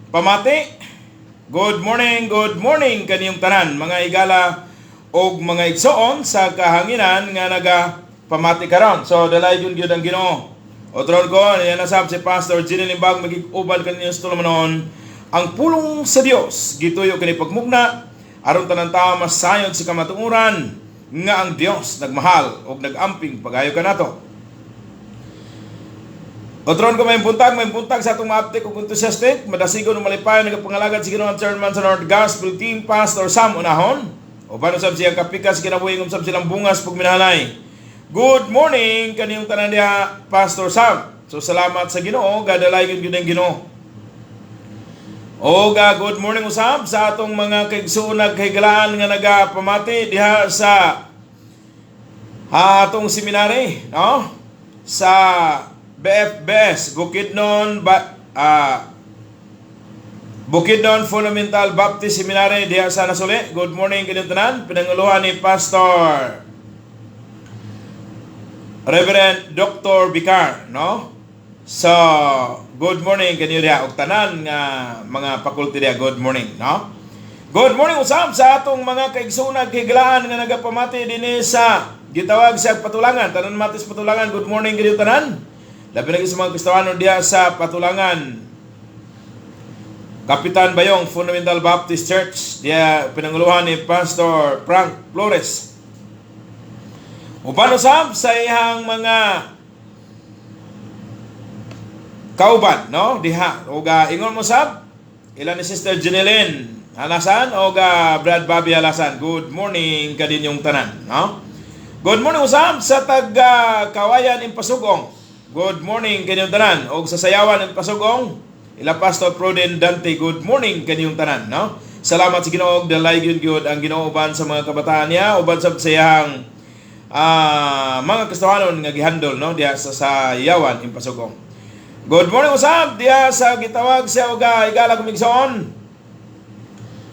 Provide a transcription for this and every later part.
Pamati. Good morning kaniyong tanan, mga igala og mga igsoon sa kahanginan nga naga pamati karon. So dalaygon gyud ang Ginoo. Otron ko, yan nasab si Pastor Gini Limbag, magig-uban kaninyo sa tulumanon. Ang pulong sa Dios gituyo kini pagmugna aron tanan tao masayod sa kamatuoran nga ang Dios nagmahal og nagamping pagayo kanato. Otron ko, may buntag sa atong maaptik ug enthusiastic, madasigon ug malipayon nagapangalagad sa Ginoo, chairman sa North Gospel Team, Pastor Sam Unahon. Uban usab siyang kapikas kinabuhi usab silang bungas pagminahalay. Good morning kaniyong tanan diha, Pastor Sam. So salamat sa Ginoo, gadalay gyud ang Ginoo. Oga, good morning usab sa atong mga kaigsuon kahigalaan nga nagapamati diha sa atong seminary, no? Sa BFBS, Bukidnon ba, Bukidnon Fundamental Baptist Seminary diha sa Nasuli. Good morning kaninyong tanan. Pinanguluhan ni Pastor Reverend Dr. Bicar, no? So, good morning kanyo diha og tanan nga mga faculty diha. Good morning, no? Good morning usab sa atong mga kaigsuonan kahigalaan nga nagapamati dinhi sa gitawag sa Patulangan. Tanan matis Patulangan, good morning kanyo tanan. Labi na sa mga Kristiyano diha sa Patulangan. Kapitan Bayong Fundamental Baptist Church, diha pinanguluhan ni Pastor Frank Flores. Uban usab sa iyang mga kauban, no? Diha. Ug ingon mo sab ila ni Sister Jeneline Halasan o Brad Bobby Halasan. Good morning kaninyong tanan, no? Good morning usab sa taga Kawayan Impasugong. Good morning kaninyong tanan. Og sa Sayawan Impasugong, ila Pastor Pruden Dante, good morning kaninyong tanan, no? Salamat sa Ginoo, dalay gyud gyud ang Ginoo uban sa mga kabataan niya, uban sa siyang mga Kristohanon nga gihandol, no, diha sa Sayawan Impasugong. Good morning usab diha sa gitawag sa uga igala kumigsoon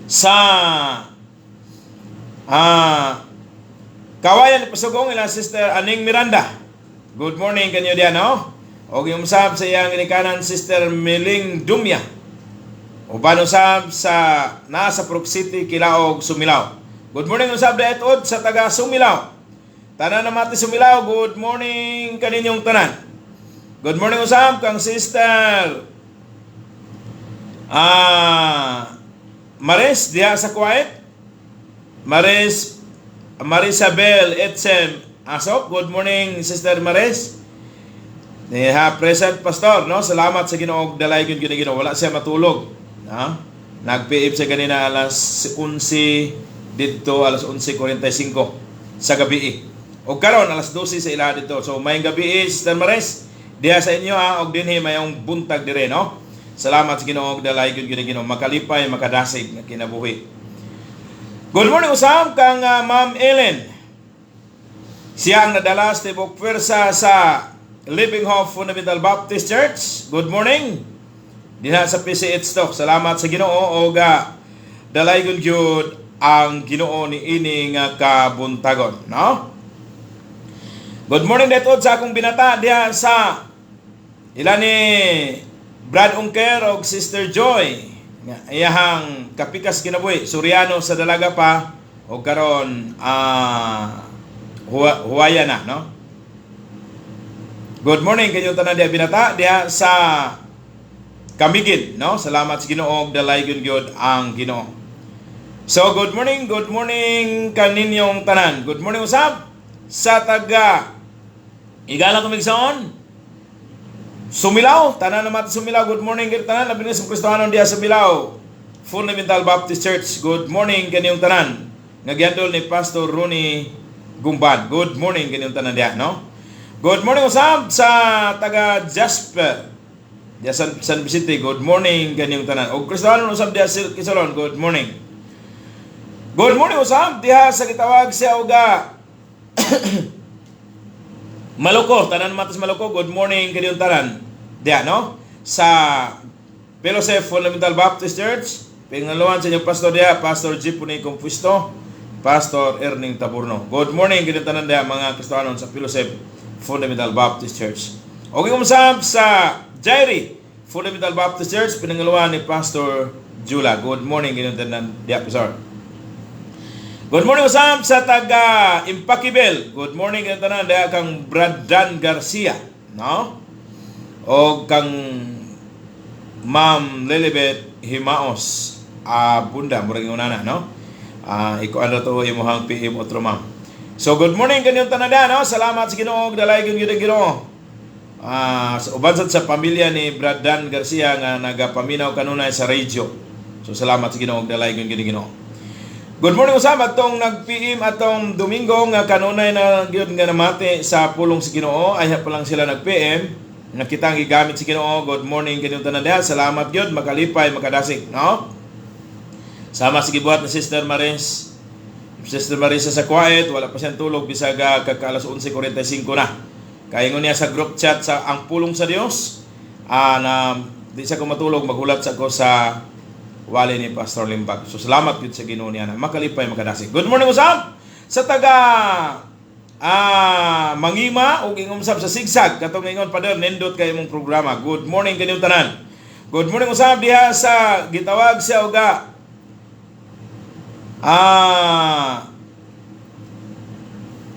sa Kawayan Impasugong, ila Sister Aning Miranda. Good morning kanyo diha, no? Og yung usab sa iyang ginikanan, Sister Miling Dumya. Uban usab sa nasa Prok City, Kilaog, Sumilao. Good morning usab diha sa taga Sumilao. Tanan na mati Sumilao, good morning kaninyong tanan. Good morning usab kang Sister Maris diha sa Kuwait. Maris Marisabel Etsem Asok. Good morning, Sister Maris. Niha present, pastor, no? Salamat sa Ginoo, dalay gyud gyud Ginoo. Wala siya matulog, no? Nag-PF siya ganina alas 11 didto, alas 11:45 sa gabi. Og karon alas 12 sa ila didto. So mayong gabi, Sister Maris, diha sa inyo ha, og dinhi mayong buntag dire, no? Salamat sa Ginoo, dalay gyud gyud Ginoo. Makalipay, makadasig nga kinabuhi. Good morning usab kang Ma'am Ellen. Siya ang nadala sa tibok pwersa sa Living Hope Fundamental Baptist Church. Good morning. Dinha sa PCH to. Salamat sa Ginoo og dalaygon gyud ang Ginoo ni ini nga kabuntagon, no? Good morning dito sa akong binata diha sa ila ni Brad Unker og Sister Joy nga iyahang kapikas kinabuhi, Soriano sa dalaga pa og karon huwaya na, no? Good morning kanyong tanan diha, binata diha sa Camiguin, no? Salamat sa Ginoo, dalaygon gyud ang Ginoo. So good morning kaninyong tanan. Good morning usab sa taga igala kumigsoon Sumilao, tanan naman Sumilao. Good morning kay tanan, labi na sa Kristohanon diha sa Sumilao Fundamental Baptist Church. Good morning kaninyong tanan. Nga gihandol ni Pastor Ronnie Gumbad. Good morning kaninyong tanan diha, no? Good morning usab sa taga Jasper diha San Vicente. Good morning kaninyong tanan. Og Kristohanon usab diha sa Kisolon. Good morning. Good morning usab diha sa gitawag sa uga Maluko, tanan matas Maluko, good morning kaninyong tanan. Diha, no? Sa Fellowship Fundamental Baptist Church, pinangaluan sa inyong pastor diha, Pastor G. Puni Compuesto, Pastor Erning Taburno. Good morning kaninyong tanan diha, mga Kristohanon sa Fellowship Fundamental Baptist Church. Okay, kumusab sa Jairi Fundamental Baptist Church, pinangaluan ni Pastor Jula. Good morning kaninyong tanan diha, Pastor. Good morning usab sa taga Impakibel. Good morning kaninyong tanan diha kang Brad Dan Garcia, no? O kang Ma'am Lilibet Himaos Abunda, murag ingon na, no? Ikuan ra to imuhang PM otro, ma'am. So good morning kaninyong tanan diha, no? Salamat sa Ginoo, dalaygon gyud ang Ginoo. Sa uban sad sa pamilya ni Brad Dan Garcia nga nagapaminaw kanunay sa radio. So salamat sa Ginoo, dalaygon gyud ang Ginoo. Good morning usab atong nag-PM atong Domingo nga kanunay na gyud nga namati sa pulong sa Ginoo, ay pa lang sila nag-PM nga kitang gigamit sa Ginoo. Good morning kaninyong tanan diha. Salamat gyud, makalipay, makadasig, no? Sama sa gibuhat ni Sister Maris. Sister Marisa sa quiet, wala pa siyang tulog bisag kagka alas 11:45 na. Kaingon niya sa group chat sa Ang Pulong sa Dios, na di siya ko matulog, maghulat sa ko sa wali ni Pastor Limbag. So salamat gyud sa Ginoo niya na makalipay, makadasig. Good morning usab sa taga Mangima ug ingumsab sa Sigsag katong ingon, "Pader, nindot kay imong programa." Good morning kaninyong tanan. Good morning usab diha sa gitawag siya uga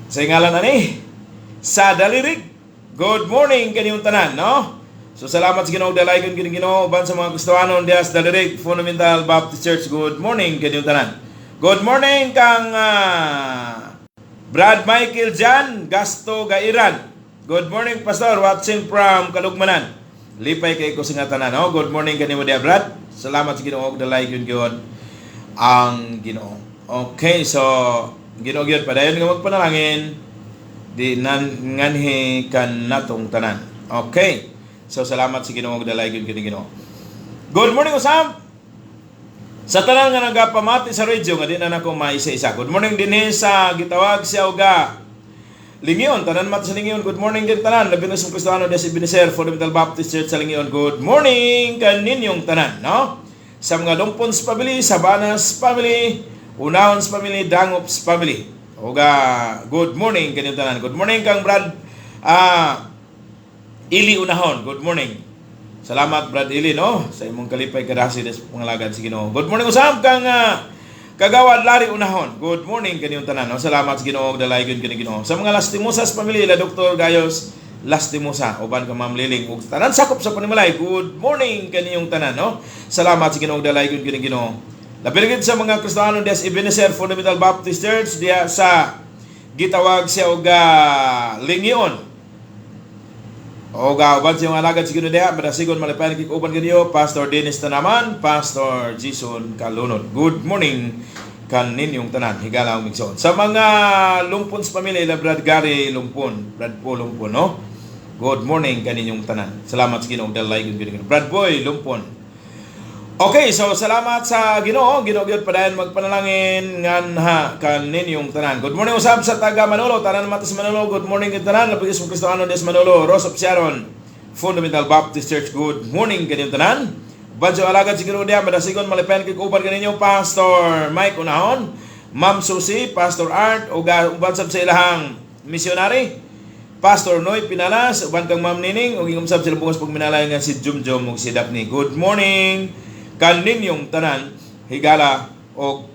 sa ngalan ani sa Dalirig. Good morning kaninyong tanan, no? So salamat sa Ginoo, dalaygon gyud Ginoo uban sa mga Kristohanon diha sa Dalirig Fundamental Baptist Church. Good morning kaninyong tanan. Good morning kang Brad Michael Jan Gasto Gairan. Good morning, Pastor, watching from Kalugmanan. Lipay kay ko sa nga tanan, no? Good morning kanimo diha, Brad. Salamat sa Ginoo, dalaygon gyud ang Ginoo. Okay, so Ginoo gyud padayon nga magpanalangin di nan nganhi kan natong tanan. Okay. So salamat sa Ginoo, dalaygon gyud Ginoo. Good morning usab sa tanan nga nagapamati sa radio nga di na nako maisa-isa. Good morning dinhi sa gitawag siya uga Lingion, tanan mat sa Lingion. Good morning din tanan. Labi na sa Kristiyano sa Ebenezer Fundamental Baptist Church sa Lingion. Good morning kaninyong tanan, no? Sa mga Lumpons family, Sabanas family, Unahons family, Dangops family. Uga good morning kaninyong tanan. Good morning kang Brad Ili Unahon. Good morning. Salamat, Brad Ili, no, sa imong kalipay kadasi des pangalagad sa Ginoo. Good morning usab kang Kagawad Larry Unahon. Good morning kaninyong tanan, no? Salamat sa Ginoo, dalaygon kini Ginoo. Sa mga Lastimosas family, la Dr. Gayos Lastimosa, uban kang Ma'am Liling ug tanan sakop sa panimalay. Good morning kaninyong tanan, no? Salamat sa Ginoo, dalaygon kini Ginoo. Labi gid sa mga Kristiyano des Ebenezer Fundamental Baptist Church diha sa gitawag siya og Lingion. O uban sa iyong alagad siguro diha, madasigon malipayan kik uban kaniyo, Pastor Dennis Tanaman, Pastor Jason Kalunod. Good morning kaninyong tanan, higala ang migsoon. Sa mga Lumpon sa pamilya, ila Brad Gary Lumpon, Brad Paul Lumpon, no? Good morning kaninyong tanan. Salamat sa Ginoo, dalay gyud Ginoo. Brad Boy Lumpon. Okay, so salamat sa Ginoo. Ginoo gyud padayon magpanalangin nganha kaninyong tanan. Good morning usab sa taga Manolo, tanan matas Manolo. Good morning kay tanan. Labi sa Kristiyano des Manolo, Rose of Sharon Fundamental Baptist Church. Good morning kaninyong tanan. Badyo alagad sa Ginoo diha, madasigon malipayan kay uban kaninyo, Pastor Mike Unahon, Ma'am Susie, Pastor Art, ug uban sab sa ilahang missionary Pastor Noy Pinalas, uban kang Ma'am Nining, ug ingom sab sila bungas pagminalay nga si Jumjum ug si Daphne. Good morning kaninyong tanan, higala og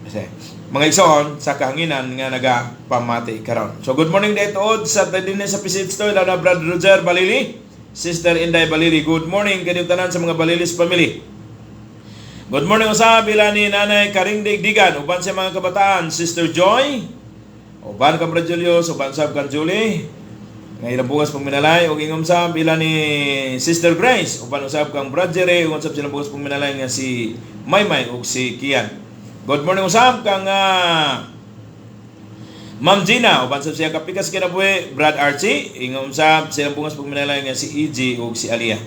kasi, mga igsoon sa kahanginan nga nagapamati karon. So good morning dito sa dinhi sa Pisit Store, lalo na Brad Roger Balili, Sister Inday Balili. Good morning kaninyong tanan sa mga Balilis family. Good morning usab ila ni Nanay Karing Digdigan, uban sa mga kabataan, Sister Joy, uban kang Brad Julius, uban sab kang Julie, nga ilang bugas pagminalay, ug ingom sab ila ni Sister Grace, uban usab kang Brad Jerry, ug usab silang bugas pagminalay nga si Maymay ug si Kian. Good morning usab kang Ma'am Gina, uban sab siya kapikas kinabuhi, Brad Archie, ingom sab silang bungas pagminalay nga si EJ ug si Aliyah.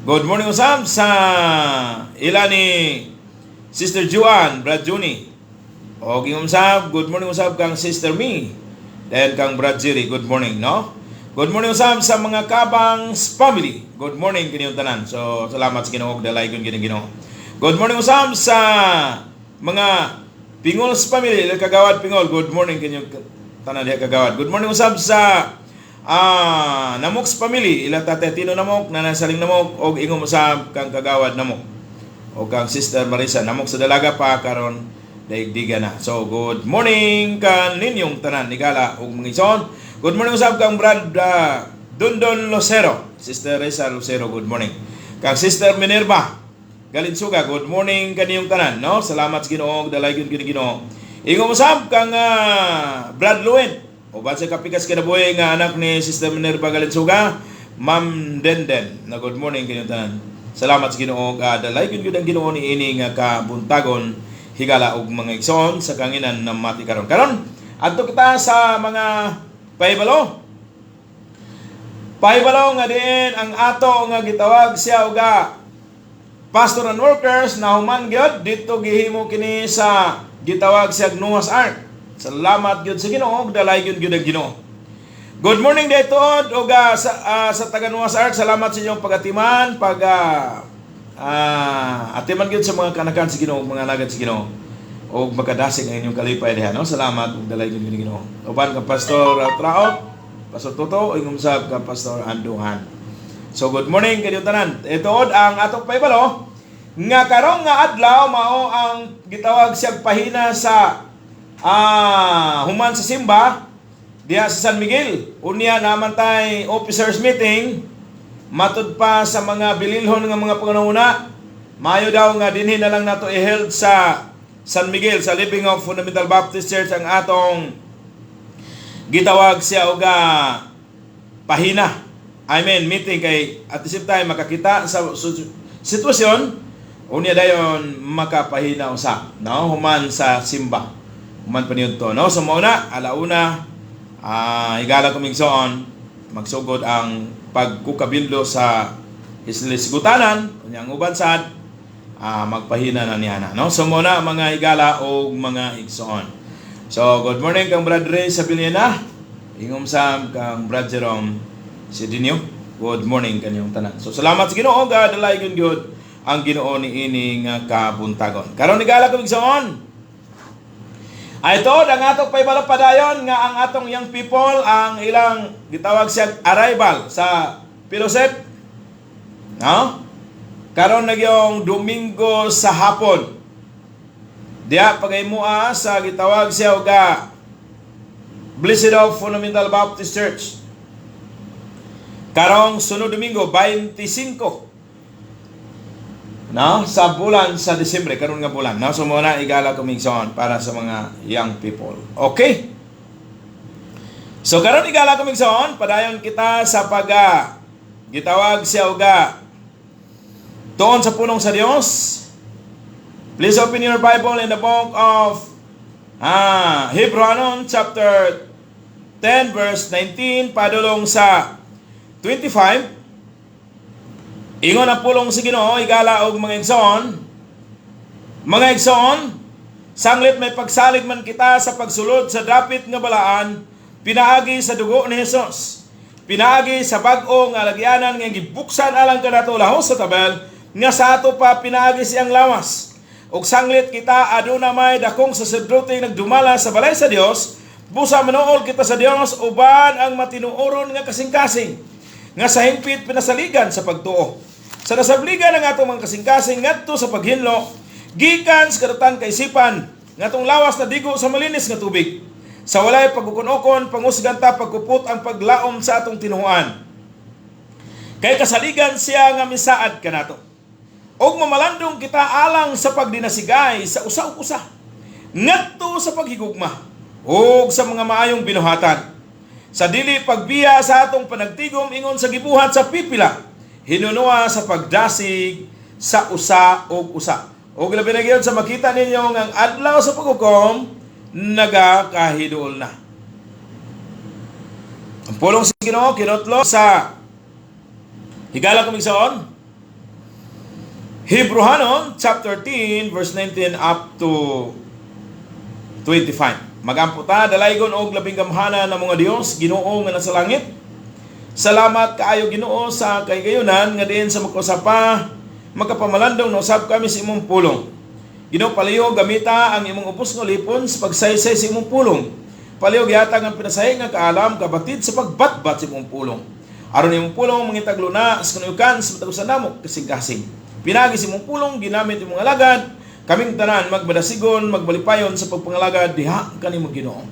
Good morning usab sa ila ni Sister Juan, Brad Juni. O ingom sab, good morning usab kang Sister Me. Then kang Brad Jerry, good morning, no? Good morning usab sa mga Kabangs family. Good morning kaninyong tanan. So salamat sa Ginoo, dalaygon gini Ginoo. Good morning usab sa mga Pingols family, kagawad Pingol. Good morning kaninyong tanan diha, kagawad. Good morning usab sa Namok's family, ila Tatay Tino Namok, Nanay Saling Namok, og ingom usab kang Kagawad Namok. O kang Sister Marisa Namok sa dalaga pa, karon daigdiga na. So good morning kaninyong tanan, higala ug mga igsoon. Good morning usab kang Brad Dundon Lucero, Sister Reza Lucero, good morning. Kang Sister Minerva Galinsuga, good morning kaniyong tanan, no? Salamat sa Ginoo, dalay gyud kini Ginoo. Ingom usab kang Brad Luen, uban sa kapikas kinabuhi nga anak ni Sister Minerva Galinsuga, Ma'am Denden, na good morning kaninyong tanan. Salamat sa Ginoo, dalay gyud ang Ginoo ni ini nga kabuntagon, higala og mga igsoon, sa kanginan na mati karon. Karon, adto kita sa mga pahibalo. Pahibalo nga diin ang ato nga gitawag siya uga Pastor and Workers nahuman gyud dito, gihimo kini sa gitawag siya Noah's Ark. Salamat gyud sa Ginoo, dalay gyud gyud ang Ginoo. Good morning dito og sa taga Noah's Ark. Salamat sa inyong pagatiman, pag atiman gyud sa mga kanakan sa Ginoo, mga alagad sa Ginoo. Og makadasig ang inyong kalipay diha, no? Salamat ug dalay gyud gyud Ginoo. Uban kang Pastor Traot, Pastor Toto, ingom sab ka Pastor Anduhan. So good morning kanyong tanan. Ito ang atong pahibalo nga karong nga adlaw mao ang gitawag siyang pahina sa human sa simba diha sa San Miguel. Unya naman tay officers meeting matud pa sa mga bililhon nga mga pangunahuna. Mayo daw nga dinhi na lang nato i-held sa San Miguel, sa Living Hope Fundamental Baptist Church, ang atong gitawag siya og pahina. I mean, meeting, kay at the same time makakita sa sitwasyon, unya dayon makapahina usa, no, human sa simba, human pa to, no? So mao na, alauna, higala ko migsoon, magsugod ang pagkukabildo sa islisgutanan. Unya ang uban sad magpahina na niya na, no? So mao na, mga higala og mga igsoon. So good morning kang Brad Ray sa Villena, ingom sa kang Brad Jerome Sidinyo. Good morning kanyong tanan. So salamat sa Ginoo, dalay gyud gyud ang Ginoo ni ini nga kabuntagon. Karon, higala ko igsoon, ay ito, ang atong pahibalo padayon nga ang atong young people, ang ilang gitawag siya arrival sa fellowship. No? Karon na yung Domingo sa hapon. Diya pagaymoa sa gitawag siya og Blessed Hope Fundamental Baptist Church. Karong sunod Domingo, 25, no, sa bulan sa Disyembre, karon nga bulan, no? So mao na, higala ko migsoon, para sa mga young people. Okay. So karon, higala ko migsoon, padayon kita sa pag gitawag siya uga tuon sa pulong sa Dios. Please open your Bible in the book of Hebrew chapter 10 verse 19 padulong sa 25. Ingon ang pulong sa Ginoo, higala og mga igsoon. "Mga igsoon, sanglit may pagsalig man kita sa pagsulod sa dapit nga balaan pinaagi sa dugo ni Hesus, pinaagi sa bag-o nga alagyanan nga gibuksan alang kanato lahos sa tabel, nga sa ato pa pinaagi siyang lawas. Ug sanglit kita aduna may dakong saserdote nagdumala sa balay sa Dios, busa manuol kita sa Dios uban ang matinuoron nga kasing-kasing nga sa hingpit pinasaligan sa pagtuo. Sa nasabligan ang atong mga kasing-kasing ngadto sa paghinlo gikan sa karatan kaisipan nga atong lawas na digo sa malinis nga tubig. Sa walay pagukon-ukon, pangusgan ta pagkupot ang paglaom sa atong tinuhuan. Kay kasaligan siya nga misaad kanato. Og mamalandong kita alang sa pagdinasigay sa usa ug usa ngadto sa paghigugma ug sa mga maayong binuhatan. Sa dili pagbiya sa atong panagtigom ingon sa gibuhat sa pipila, hinunoa sa pagdasig sa usa ug usa. Ug labi na gyud sa makita ninyo nga ang adlaw sa paghukom nagakahiduol na." Ang pulong sa Ginoo kinutlo sa, higala ko migsoon, Hebrehanon chapter 10 verse 19 up to 25. Magampo ta. Dalaygon og labing gamhanan na mga Dios, Ginoo nga nasa langit. Salamat kaayo, Ginoo, sa kahigayunan nga diin sa magkausa pa makapamalandong na usab kami sa imong pulong. Ginoo, palihog gamita ang imong ubos nga ulipon sa pagsaysay sa imong pulong. Palihog ihatag ang pinasahi nga kaalam kabatid sa pagbatbat sa imong pulong. Aron imong pulong mangitag luna sa kanuyukan sa matag usa namo kasing-kasing. Pinaagi sa imong pulong ginamit imong alagad, kaming tanan magmadasigon, magmalipayon sa pagpangalagad diha kanimo, Ginoo.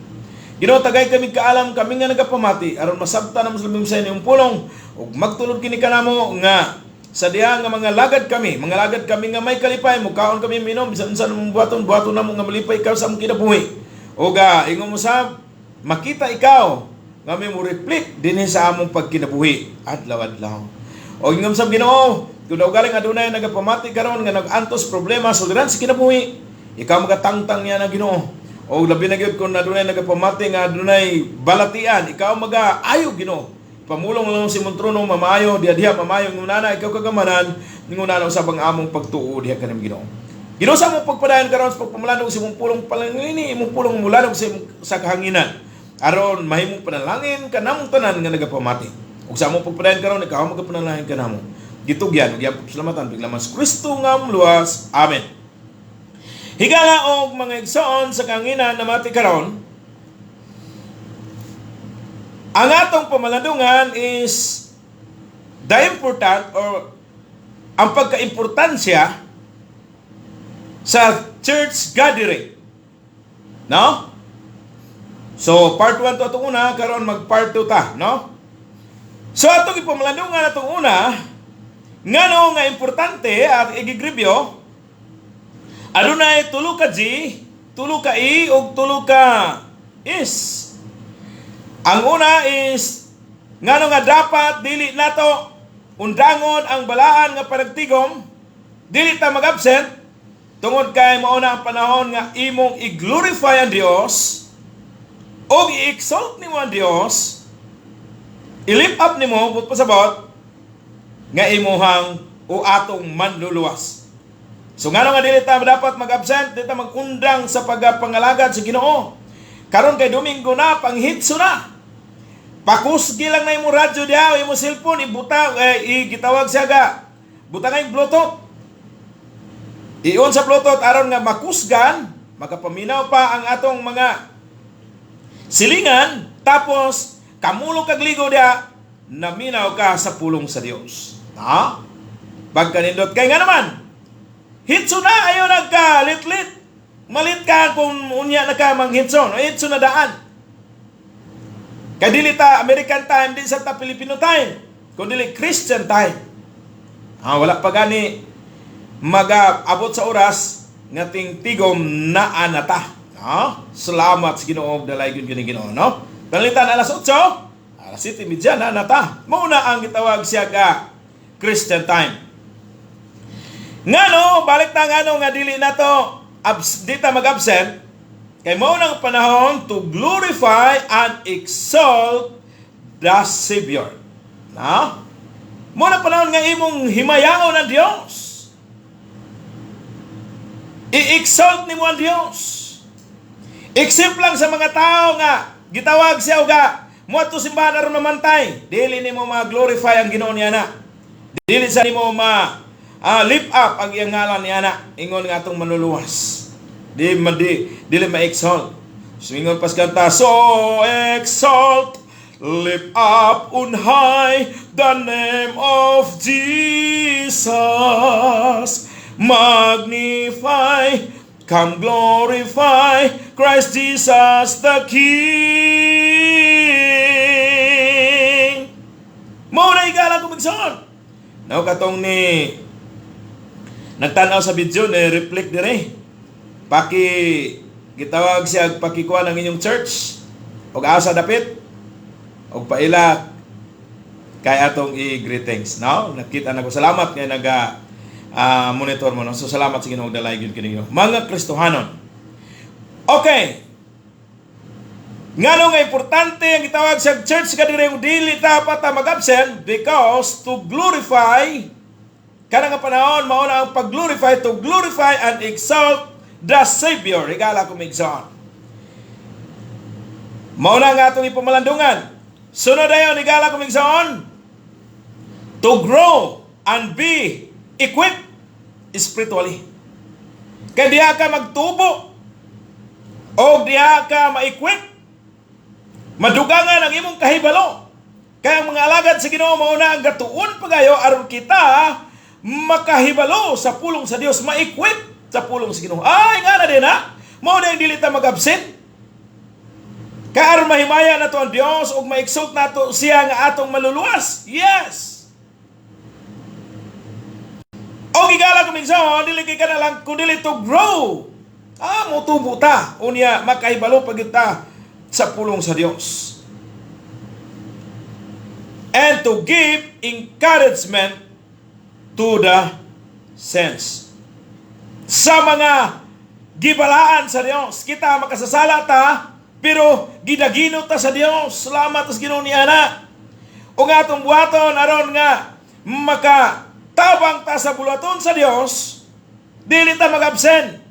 Ginoo, tagay kami kaalam, kami nga nagapamati, aron masabtan namo sa labing sa imong pulong ug magtulod kini kanamo nga sa diha nga mga lagad kami, mga lagad kami nga may kalipay, mukaon kami, minom, bisan unsa namong buhaton, buhaton namo nga malipay ikaw sa among kinabuhi. Ug ingon mo sa makita ikaw nga may mo reflect dinhi sa among pagkinabuhi adlaw-adlaw. O ingon sa Ginoo, kung daw galing adunay nagapamati karon nga nag-antos problema, suliran sa kinabuhi, ikaw magatangtang niya na, Ginoo. O labi na gyud kung adunay nagapamati nga adunay balatian, ikaw maga-ayo, Ginoo. Pamulong lang si Montrono, mamayo, diha diha, mamayo, ngunana, ikaw kagamanan, ngunana usab ang among pagtuo diha kanim, Ginoo. Ginoo, sa among pagpadayon karon sa pagpamalandong sa imong pulong, palangini imong pulong mulalog sa kahanginan. Aron mahimong panalangin kanamong tanan nga nagapamati. Ug sa among pagpadayon karon, ikaw magapanalangin kanamo. Gitugyan ug iyang pasalamatan bigla mas Kristo nga luwas. Amen. Higala og mga igsoon sa kahanginan namati karon, ang atong pamalandungan is the important or ang pagkaimportansya sa church gathering. No? So, part 1 to atong una, karon mag part 2 ta, no? So, atong ipamalandungan atong una, ngano nga importante at igigribyo, adunay tulo ka G, tulo ka E, ug tulo ka S. Ang una is ngano nga dapat dili nato undangon ang balaan nga panagtigom, dili ta mag-absent tungod kay mao na ang panahon nga imong i-glorify ang Dios og i-exalt nimo ang Dios, i-lift up nimo but pasabot nga imuhang o atong manluluwas. So ngano nga dili ta dapat mag-absent, dili ta mag-undang sa pagpangalagad sa Ginoo? Karon kay Domingo na, panghitso na. Pakusgi lang na imong radyo diha, imong cellphone, ibuta, eh, igitawag siya ga. Buta nga yung Bluetooth. I-on sa Bluetooth aron nga makusgan, makapaminaw pa ang atong mga silingan, tapos kamulong kag ligo diha, naminaw ka sa pulong sa Dios. Ha? Pagkanindot kay nga naman, hitso na, ayaw nagka-lit-lit. Malit ka kung unya na ka manghitson. Hitso na daan. Kay dili ta American time, di sa ta Filipino time. Kung dili Christian time. Ah, wala pa gani maga-abot sa oras nga ting tigom naa na ta. Ah, salamat sa Ginoo, dalay gyud kini Ginoo, no? Pananglitan alas 8, alas 7:30 na na ta. Mao na ang gitawag siya ka Christian time. Ngano, balik ta, ngano nga dili na to di ta mag-absent kay mao nang panahon to glorify and exalt the Savior. Na? Mao na panahon nga imong himayangon ang Dios. I-exalt nimo ang Dios. Except lang sa mga tao nga gitawag siya uga moadto simbahan aron mamantay, dili nimo ma-glorify ang Ginoo niya na. Dili sa nimo ma lift up ang iyang ngalan niya na ingon nga atong manluluwas. Di ma di dili ma-exalt. So ingon pas kanta, "So exalt, lift up on high the name of Jesus. Magnify, come glorify Christ Jesus the King." Mao na, higala ko igsoon. Now katong ni nagtanaw sa video ni reflect dire. Paki gitawag siya pakikuha ng inyong church og asa dapit og paila kay atong i-greetings, no? Nakita na ko, salamat kay naga monitor mo, no? So salamat sa Ginoo, dalay gyud kini mga Kristohanon. Okay. Ngano nga importante ang gitawag sa church kadiri dili dapat ta mag-absent? Because to glorify, kana nga panahon mao na ang pag-glorify, to glorify and exalt the Savior. Higala ko igsoon. Mao na nga atong ipamalandungan. Sunod ayon, higala ko igsoon, to grow and be equipped spiritually. Kay diha ka magtubo o diha ka ma-equip. Madugangan ang imong kahibalo. Kaya ang mga alagad sa Ginoo mao na ang gatuon pagayo aron kita makahibalo sa pulong sa Dios, ma-equip sa pulong sa Ginoo. Ay nga na din ha. Mao na dili ta mag-absent. Kay aron mahimaya nato ang Dios ug ma-exalt nato siya nga atong maluluwas. Yes. O gigala ko minsan, dili kay kana lang kun dili to grow. Motubo ta. Unya makahibalo pa gyud ta sa pulong sa Dios. And to give encouragement to the saints. Sa mga gibalaan sa Dios, kita makasasala ta, pero gidagino ta sa Dios. Salamat sa Ginoo ni ana. Ug atong buhaton aron nga maka tabang ta sa buluhaton sa Dios, dili ta mag-absent.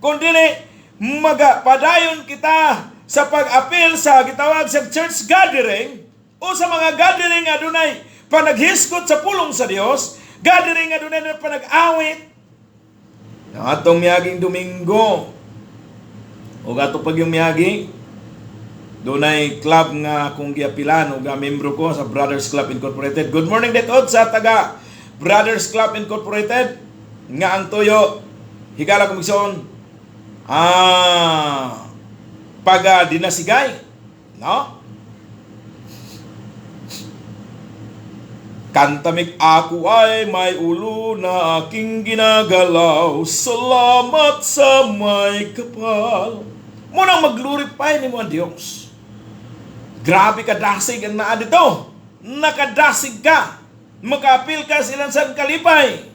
Kung dili magapadayon kita sa pag-apil sa gitawag sa church gathering o sa mga gathering nga dunay panaghisgot sa pulong sa Dios, gathering nga dunay na panag-awit. Ang atong miaging Domingo o ato pag yung miagi, dunay club nga akong giapilan ug membro ko sa Brothers Club Incorporated. Good morning detod sa taga Brothers Club Incorporated nga ang tuyo, higala komisyon, paga dinasigay, no? Kantamik ako ay may ulo na aking ginagalaw. Salamat sa may kapal. Munang mag-glorify nimo ang Dios. Grabe ka dasig ang naa dito. Nakadasig ka. Makaapil ka silang sa kalipay.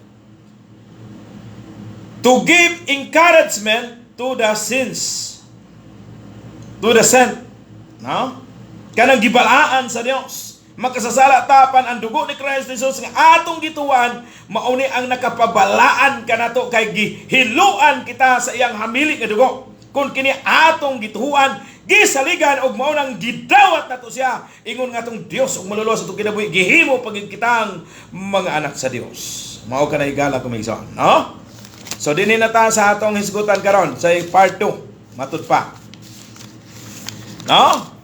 To give encouragement to the sins. To the sent. No? Kanang gibalaan sa Dios. Makasasala tapan ang dugo ni Christ Jesus nga atong gituan, mauni ang nakapabalaan kanato kay gihiluan kita sa iyang hamili nga dugo. Kung kini atong gituan, gisaligan og mao nang gidawat nato siya ingon nga atong Dios ug maluluwas atong kinabuhi, gihimo pagid kitang mga anak sa Dios. Mao ka na higala kumigson, no? So dinhi na ta sa atong hisgutan karon sa part 2, matud pa. No?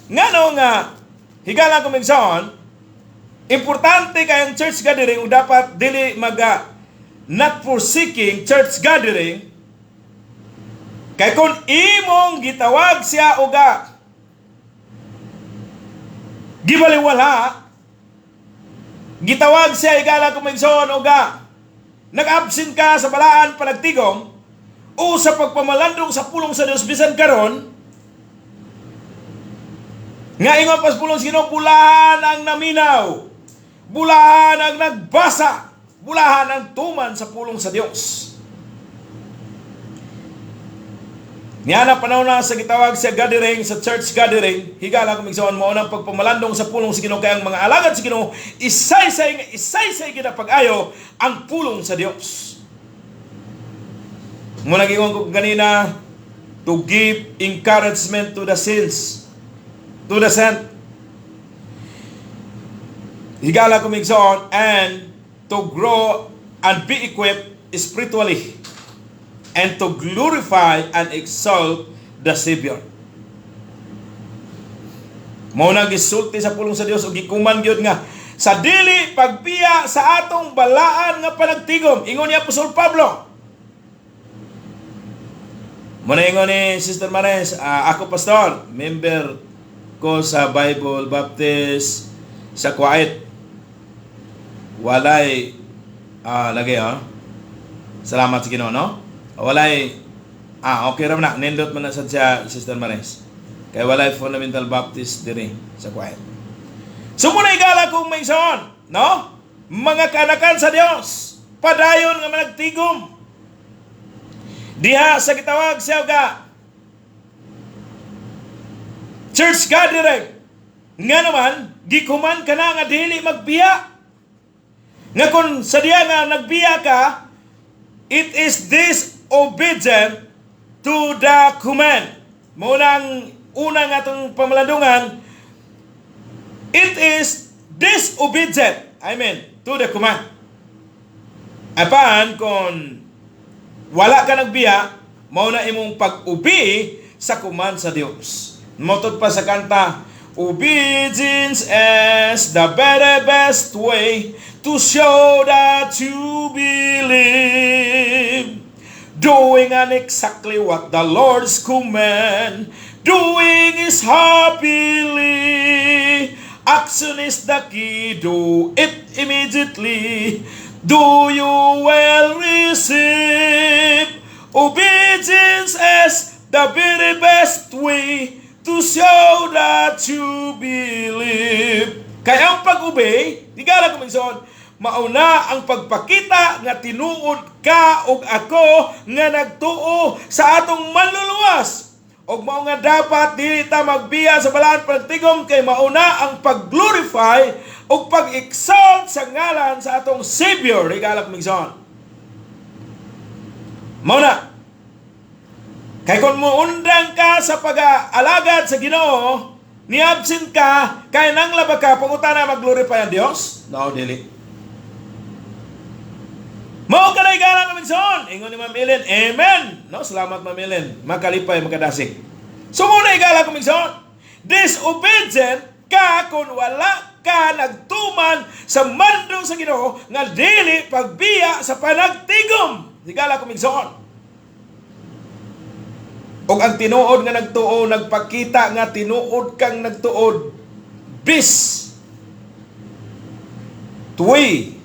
Ngano nga higala kumigson, importante kay ang church gathering ug dapat dili maga not forsaking church gathering. Kay kung imong gitawag siya uga gibaliwala, gitawag siya, higala kumigson, uga nag-absent ka sa balaan panagtigom o sa pagpamalandong sa pulong sa Dios bisan karon nga ingon pas pulong sa Ginoo, bulahan ang naminaw, bulahan ang nagbasa, bulahan ang tuman sa pulong sa Dios. Niya na panahon na sa gitawag sa gathering, sa church gathering, higala kumigsoon mo ang pagpamalandong sa pulong sa Ginoo kay ang mga alagad sa Ginoo isaysay nga isaysay gid pag-ayo ang pulong sa Dios. Muna gingon ko ganina, to give encouragement to the sins, to the sent. Higala kumigsoon, and to grow and be equipped spiritually and to glorify and exalt the Savior. Mao na gisulti sa pulong sa Dios ug gikuman gyud nga sa dili pagbiya sa atong balaan nga panagtigom, ingon ni Apostol Pablo. Mao na ingon ni Sister Mares, ako pastor, member ko sa Bible Baptist sa Kuwait. Walay lagi ah. Salamat sa Ginoo, no? Walay okay ra man na, nindot man na sad siya, Sister Mares. Kay walay Fundamental Baptist diri sa Kuwait. So muna igala kong may son, no? Mga kanakan sa Dios, padayon nga managtigom. Diha sa gitawag siya ga church gathering. Nga naman, gikuman ka na nga dili magbiya. Nga kung sa diya nga nagbiya ka, it is disobedient to the command. Munang una nga atong pamalandungan, it is disobedient, I mean, to the command. Apan, kung wala ka nagbiya, mao na imong pag-ubi sa command sa Dios. Motod pa sa kanta, Obedience is the very best way to show that you believe. Doing and exactly what the Lord's command. Doing is happily. Action is the key. Do it immediately. Do you will receive. Obedience is the very best way to show that you believe. Kaya ang pag-obey, higala ko minsan, mauna ang pagpakita nga tinuod ka og ako nga nagtuo sa atong manluluwas. Og mao nga dapat dili ta magbiya sa balaan panagtigom kay mauna ang pag-glorify ug pag-exalt sa ngalan sa atong Savior. Higala ko minsan. Mao na. Kay kung muundang ka sa pag-alagad sa Ginoo, ni-absent ka, kay nanglaba ka, pangutana, mag-glorify ang Dios? No, dili. Mao ka na, higala nga minsan. Ingon ni Ma'am Ellen, "Amen." No, salamat, Ma'am Ellen. Makalipay, makadasig. So muna, higala ko minsan. Disobedient ka kung wala ka nagtuman sa mando sa Ginoo nga dili pagbiya sa panagtigom. Higala ko minsan. Og ang tinuod nga nagtuo nagpakita nga tinuod kang nagtuod. Bis twi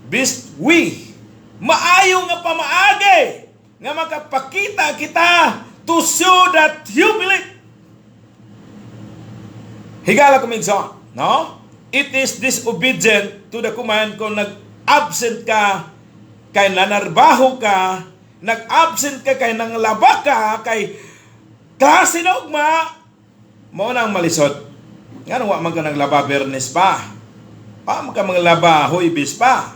bis we maayo nga pamaagi nga makapakita kita to show that you believe. Higala ko minsan, no? It is disobedient to the command kung nag-absent ka kay nanarbaho ka, nag-absent ka kay nanglaba ka, kay klase na ugma, mao na ang malisod. Nga wa man ka naglaba Biyernes pa. Pa man ka manglaba Huwebes pa.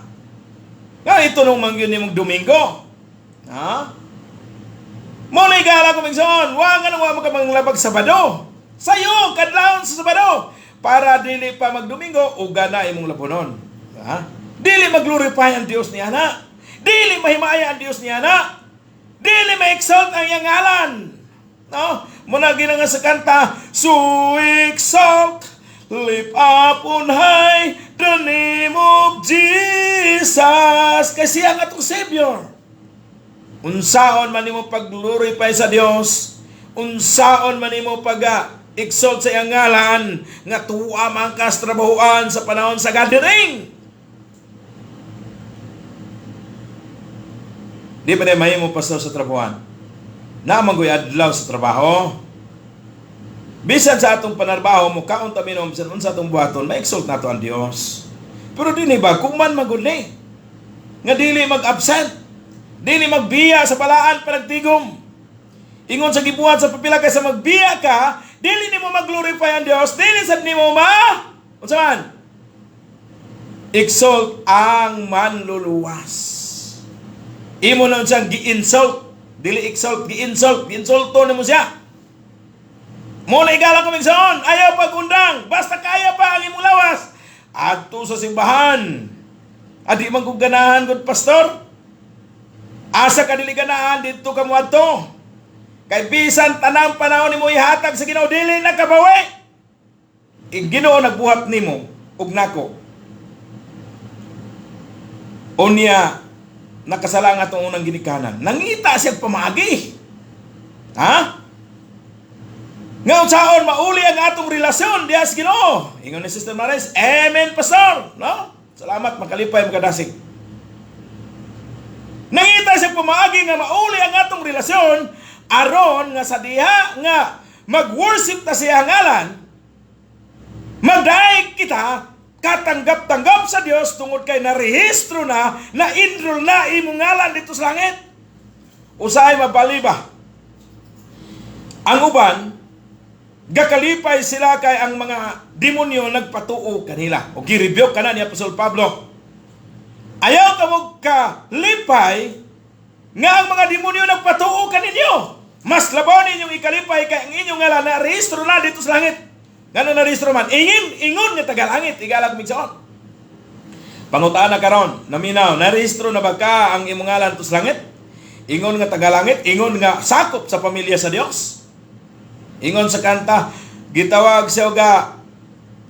Nga ito nung man yun nimong Domingo. Ha? Mo na, higala ko minsan, wa nga nang wa man ka manglabag Sabado. Sayo, kadlawon sa Sabado. Para dili pa magdomingo, uga na imong labonon. Ha? Dili mag-glorify ang Dios niya na. Dili mahimaya ang Dios niya na. Dili ma-exalt ang iyang ngalan. No? Muna gina nga sa kanta, "So exalt, lift up on high the name of Jesus." Kasi ang atong Savior. Unsaon man nimo pag-glorify sa Dios, unsaon man nimo pag exalt sa iyang ngalan nga tuwa man kas trabahuan sa panahon sa gathering. Di ba na mahimo, pastor, sa trabahuan? Naa man goy adlaw sa trabaho. Bisan sa atong panarbaho mo kaon ta minom, bisan unsa atong buhaton, ma-exalt nato ang Dios. Pero dinhi ba kung man magud ni nga dili mag-absent, dili magbiya sa balaan panagtigom. Ingon sa gibuhat sa papila, kaysa magbiya ka, dili nimo mag-glorify ang Dios, dili sad nimo ma unsa man exalt ang manluluwas. Imo na siyang gi-insult, dili exalt, gi-insult, gi-insulto nimo siya. Mo na, higala ko minsan, ayaw pag-undang, basta kaya pa ang imong lawas. Adto sa simbahan. Adi man kong ganahan gud, pastor. Asa ka dili ganahan, didto ka moadto. Kay bisan tanang panahon nimo ihatag sa Ginoo, dili na kabawi. Ang Ginoo nagbuhat nimo ug nako. Unya nakasala ang atong unang ginikanan. Nangita siya pamaagi. Ha? Nga unsaon mauli ang atong relasyon diha sa Ginoo. Ingon ni Sister Maris, "Amen, pastor." No? Salamat, makalipay, makadasig. Nangita siya pamaagi nga mauli ang atong relasyon aron nga sa diha nga mag-worship ta siya ngalan, magdaig kita katanggap-tanggap sa Dios tungod kay narehistro na, na-enroll na imong ngalan dito sa langit. Usahay mabali ba? Ang uban, gakalipay sila kay ang mga demonyo nagpatuo kanila. O gi-rebuke kana ni Apostol Pablo. Ayaw ka mo kalipay nga ang mga demonyo nagpatuo kaninyo. Mas labaw ninyong ikalipay kay ang inyong ngalan na rehistro na dito sa langit. Ngano na rehistro man? Ingin, ingon nga tagalangit, higala ko migsoon. Pangutaan na karon, naminaw, narehistro na ba ka ang imong ngalan to sa langit? Ingon nga tagalangit, ingon nga sakop sa pamilya sa Dios. Ingon sa kanta, gitawag siya ga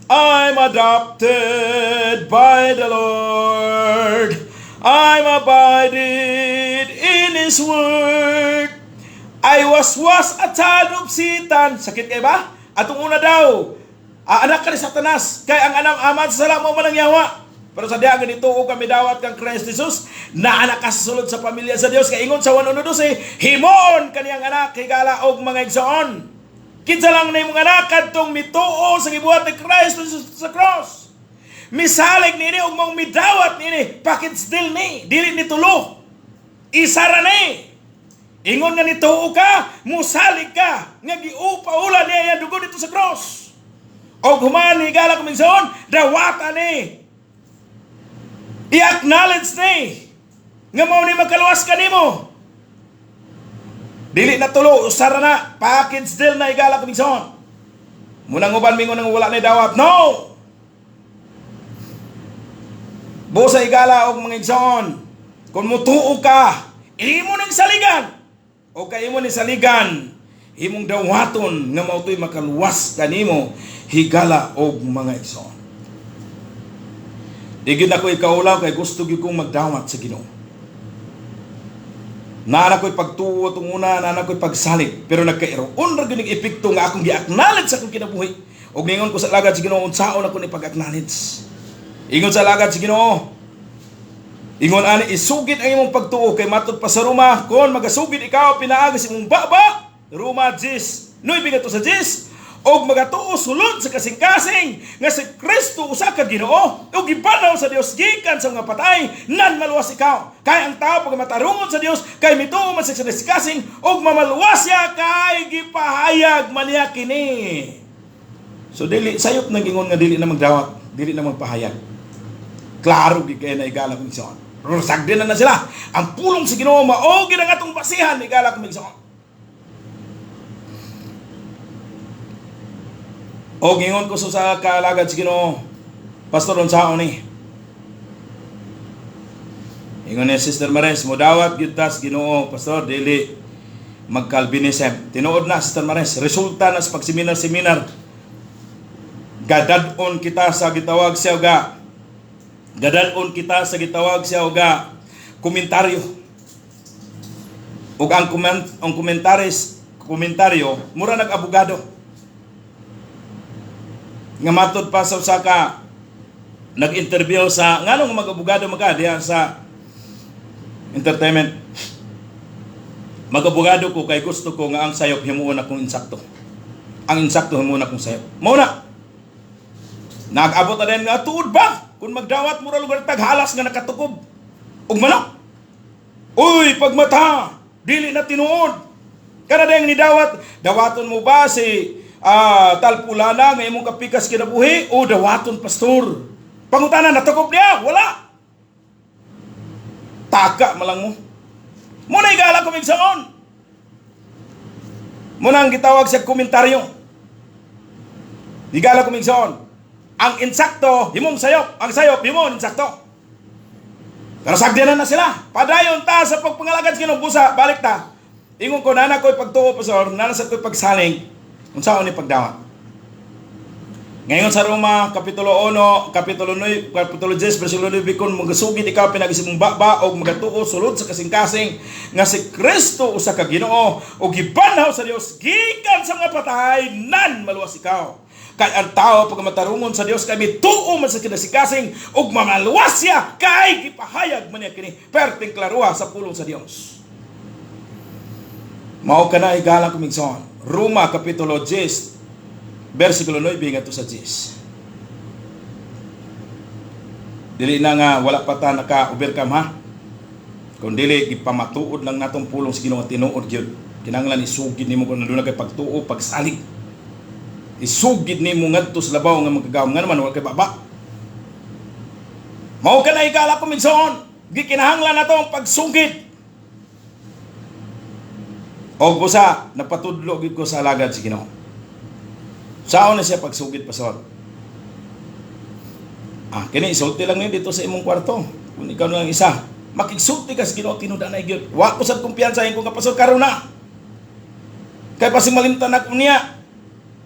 I'm adopted by the Lord. I'm abided in His Word. I was a child of Satan. Sakit kay ba? Atong una daw, anak ka ni Satanas. Kay ang anak ama sa sala mo man ang yawa. Pero sa diha ganito o kami dawat kang Christ Jesus na anak ka sa sulod sa pamilya sa Dios, kay ingon sa 1:12, himuon kaniyang anak, higala og mga igsoon. Kinsa lang na imong anak? Kadtong mituo sa gibuhat ni Christ Jesus sa cross. Misalig niini og maong midawat niini, package deal ni, dili ni tulo. Isara ni. Ingon nga nituo ka, musalig ka nga giupaula niya ang dugo dito sa cross. Og human, higala kong igsoon, dawata ni. I-acknowledge ni nga mao ni makaluwas kanimo. Dili na tulo, usara na, package deal na, higala kong igsoon. Munang uban mingon nang wala na dawat. No! Busa, higala og mga igsoon, kung mutuo ka, imo ning saligan. O kay imo ni saligan, imong dawaton nga mao to'y makaluwas kanimo, higala og mga igsoon. Di gyud ako ikaulaw kay gusto gyud kong magdawat sa Ginoo. Naa ko'y pagtuo itong una, naa ko'y pagsalig. Pero nagkairoon ra gyud ning epekto nga akong gi-acknowledge sa akong kinabuhi. Og ningon ko sa lagad sa Ginoo, unsaon ako ni pag-acknowledge? Ingon sa lagad sa Ginoo, ingon ani, isugid ang imong pagtuo kay matud pa sa Roma, kon magasugid ikaw pinaagi sa imong baba, Roma 10, 9 ngadto sa 10, og magatuo sulod sa kasing-kasing nga si Kristo usa ka Ginoo ug gibanhaw sa Dios gikan sa mga patay, nan maluwas ikaw. Kay ang tao pag matarungon sa Dios kay mituo man sa kasing ug mamaluwas siya kay gipahayag man niya kini. So dili sayop nang ingon nga dili na magdawat, dili na magpahayag. Klaro gid kay na, higala kong igsoon. Pero sagdi na na sila. Ang pulong sa Ginoo mao gid ang atong basihan, higala kong igsoon. O gingon ko sa kaalagad sa Ginoo, "Pastor, unsaon ni?" Ingon ni Sister Mares, "Modawat gyud tas Ginoo, Pastor, dili mag-Calvinism." Tinuod na, Sister Mares, resulta na sa pagseminar-seminar. Gadad-on kita sa gitawag siya ga. Gadad-on kita sa gitawag siya ga komentaryo. Ug ang komentaris komentaryo mura nag-abogado nga matod pa sa usa ka nag-interview sa nganong mag-abogado man ka diha sa entertainment. "Mag-abogado ko kay gusto ko nga ang sayop himuon akong insakto. Ang insakto himuon akong sayop." Mao na. Nag-abot na din nga tuod ba? Kung magdawat mo ra lugar taghalas nga nakatukob. Ug manok. Uy, pagmata, dili na tinuod. Kada dayang nidawat, dawaton mo ba si talpulana nga imong kapikas kinabuhi o dawaton pastor? Pangutana, natukob niya? Wala. Taka malang mo. Muna, higala ko igsoon. Muna ang gitawag sa komentaryo. Higala ko igsoon. Ang insakto, himong sayop. Ang sayop, himong insakto. Pero sagdinan na sila. Padayon ta sa pagpangalagad sa Ginoo. Busa, balik ta. Ingon ko, nana ko'y pagtuo, Pastor, nana sa ko'y pagsaling, unsaon ni pagdawat? Ngayon sa Roma, Kapitulo 1, Kapitulo 9, Kapitulo 10, versikulo 9, kung magasugid ikaw pinaagi sa imong baba o magatuo sulod sa kasing-kasing nga si Kristo usa ka Ginoo o gibanhaw sa Dios gikan sa mga patay, nan maluwas ikaw. Kay ang tao pag matarungon sa Dios kay mituo man sa kinasikasing ug mamaluwas siya kay gipahayag man niya kini. Perting klaruha sa pulong sa Dios. Mao kana, higala kong igsoon. Roma Kapitulo 10 versikulo 9 ngadto sa 10. Dili na nga wala pa ta naka-overcome ha. Kung dili gipamatuod lang natong pulong sa Ginoo, tinuod gyud. Kinahanglan isugid nimo kung nandun na kay pagtuo, pagsalig. Isugid nimo ngadto sa labaw nga magkagawom nga naman wala kay baba. Mao kana, higala ko igsoon. Gikinahanglan nato ang pagsugid. Og busa, napatudlo gyud ko sa alagad sa Ginoo. Saon na siya pagsugid, Pastor? Kini isulti lang ni dito sa imong kwarto. Kung ikaw na lang isa, makigsulti ka sa Ginoo, tinuod na gyud. Wa ko sad kumpiyansa ko nga, "Pastor, karon na." Kay pasing malimtan ako niya.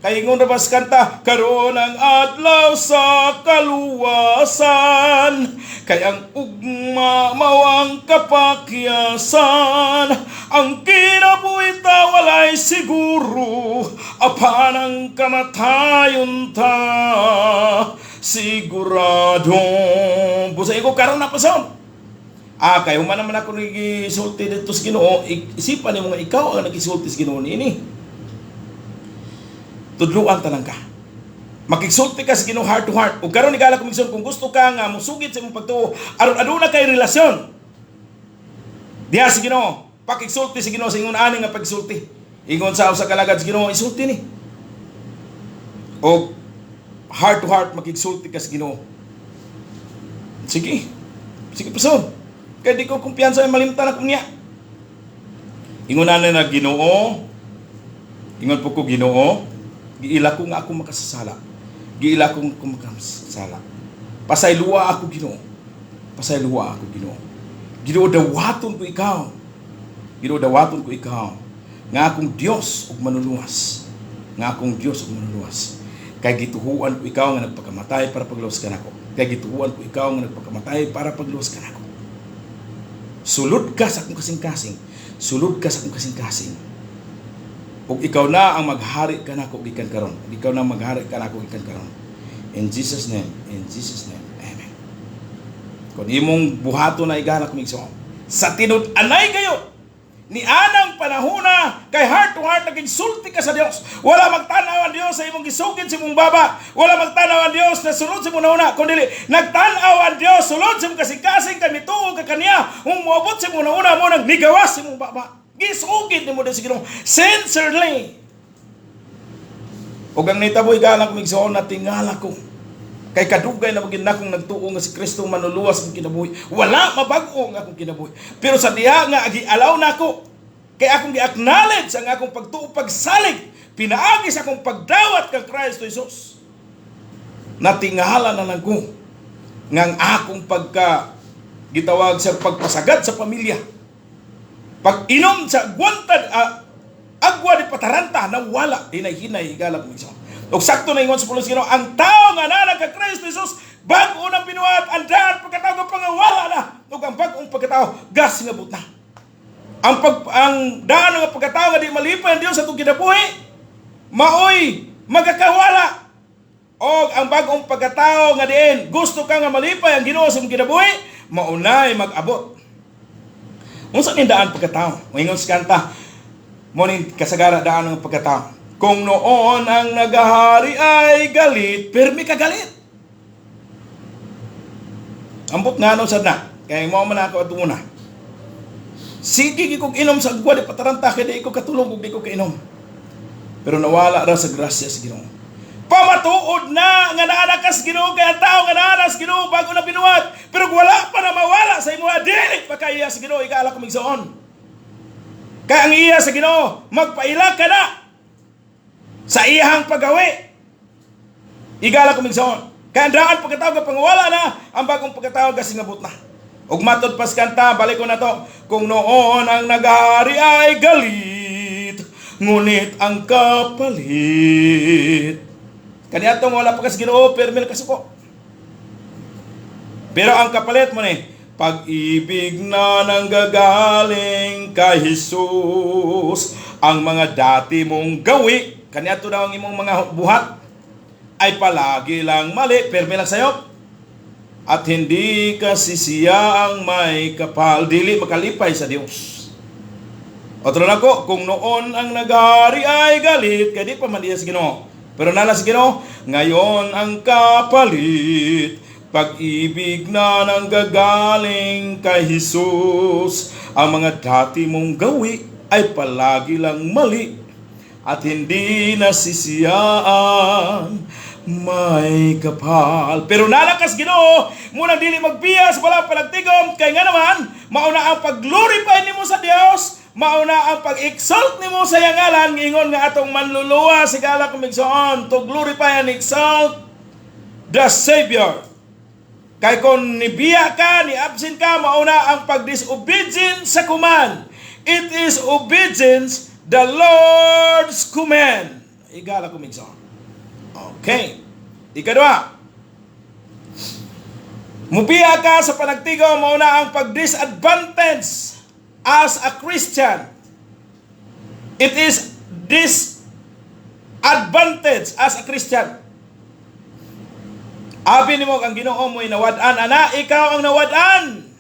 Kay ingon ra bas kanta, "Karon ang adlaw sa kaluwasan. Kay ang ugma mao ang kapakyasan. Ang kinabuhi ta walay siguro, apan ang kamatayon ta sigurado." Busa ko karon na pason. Ah, kay human naman ako nagisulti dito sa Ginoo, isipan nimo nga ikaw ang nagisulti sa Ginoo niini. Tudluan tanan ka. Makigsulti ka sa Ginoo heart to heart. Ug karon higala ko migsuon, kung gusto ka nga musugid sa imong pagtuo aron aduna kay relasyon diha sa Ginoo, pakigsulti sa Ginoo sa ingon ani nga pagsulti. Ingon sa usa ka alagad sa Ginoo, isulti ni. O heart to heart makigsulti ka sa Ginoo. Sige. Sige, pastor. Kay di ko kumpiyansa ay malimtan ako niya. Ingon na na Ginoo. Ingon po ko, "Ginoo, giila ko nga ako makasasala. Giila ko nga ako makasasala. Pasayloa ako, Ginoo. Pasayloa ako, Ginoo. Ginoo, dawaton ko ikaw. Ginoo, dawaton ko ikaw nga akong Dios ug manuluwas. Nga akong Dios ug manuluwas. Kay gituhuan ko ikaw nga nagpakamatay para pagluwas kanako. Kay gituhuan ko ikaw nga nagpakamatay para pagluwas kanako. Sulod ka sa akong kasing-kasing. Sulod ka sa akong kasing-kasing. Ug ikaw na ang maghari kanako gikan karon. Ug ikaw na ang maghari kanako gikan karon. In Jesus' name, in Jesus' name. Amen." Kung imong buhaton na, higala kong igsoon. Sa tinud-anay kayo, ni anang panahona kay heart to heart naging sulti ka sa Dios. Wala magtanaw ang Dios sa imong gisugid sa imong baba. Wala magtanaw ang Dios na sulod sa imong hunahuna, kundi nagtan-aw ang Dios sulod sa imong kasing-kasing kay mituo ka kaniya. Kung moabot sa imong hunahuna mo nang migawas sa imong baba. Gisugid nimo din sa Ginoo sincerely. Ug ang nitabo, higala kong igsoon, natingala ko. Kay kadugay na magin nakong nagtuo nga si Kristo manuluwas akong kinabuhi. Wala mabag-o ang akong kinabuhi. Pero sa diha nga gialaw nako, kay akong gi-acknowledge ang akong pagtuo, pagsalig pinaagi sa akong pagdawat kang Kristo Jesus. Natingala na lang ko nga ang akong pagka gitawag sa pagpasagad sa pamilya. Pag inom sa gwantad agwa di pataranta na wala hinay-hinay, higala kong igsoon. Ug sakto na ingon sa pulos Ginoo, ang tao nga naa kang Kristo Jesus bag-o nang binuhat, ang daan pagkatao pangawala na ug ang bag-ong pagkatao gasingabot na. Ang daan nga pagkatao nga di malipay ang Dios sa atong kinabuhi maoy magakawala. Og ang bag-ong pagkatao nga diin gusto ka nga malipay ang Ginoo sa imong kinabuhi, maunay mag-abot. Unsa ning daan pagkatao? Moingon sa kanta, mo ning kasagara daan ng pagkatao. "Kung noon ang nagahari ay galit," pirmi ka galit. Ambot nga no sad na. Kaya mo man ako ato muna. Sige kog inom sa agwa di pataranta kay di ko katulog ug di ko kainom. Pero nawala ra sa grasya sa Ginoo. Pamatuod na nga naa ka sa Ginoo, kay ang tao nga naa sa Ginoo bago na binuhat. Pero kung wala pa na mawala sa imo, dili pa kay iya sa Ginoo, higala kong igsoon. Kay ang iya sa Ginoo, magpaila ka na sa iyang paggawi. Higala kong igsoon. Kay ang daan pagkatao nga pangwala na, ang bagong pagkatao gasingabot na. Ug matod pas kanta, balik ko na to. "Kung noon ang naghari ay galit, ngunit ang kapalit." Kaniadtong wala pa kas Ginoo, permi kasuko. Pero ang kapalit mo ni, pag-ibig na nanggagaling kay Jesus, ang mga dati mong gawi, kaniadto daw ang imong mga buhat, ay palagi lang mali, permi lang sayop. At hindi kasi siya ang may kapal, dili makalipay sa Dios. Otro na ko, "Kung noon ang naghari ay galit," kaya di pa man diya sa Ginoo. Pero nala sa Ginoo, "ngayon ang kapalit, pag-ibig na nanggagaling kay Jesus, ang mga dati mong gawi ay palagi lang mali, at hindi nasisiyaan may kapal." Pero nalakas Ginoo, muna dili magbiya sa palagtigom, kay nga naman, mauna ang pag-glorify nimo sa Dios, mauna ang pag-exalt nimo sa iyang ngalan, ingon nga atong manluluwas, higala kong igsoon, to glorify and exalt the Savior. Kay kung nibiya ka, ni absent ka, mauna ang pag-disobedience sa command. It is obedience the Lord's command. Higala kong igsoon. Okay. Ikaduha, mubiya ka sa panagtigaw, mao na ang pag-disadvantage as a Christian. It is disadvantage as a Christian. Abi nimo ang Ginoo mo'y nawad-an ana, ikaw ang nawad-an.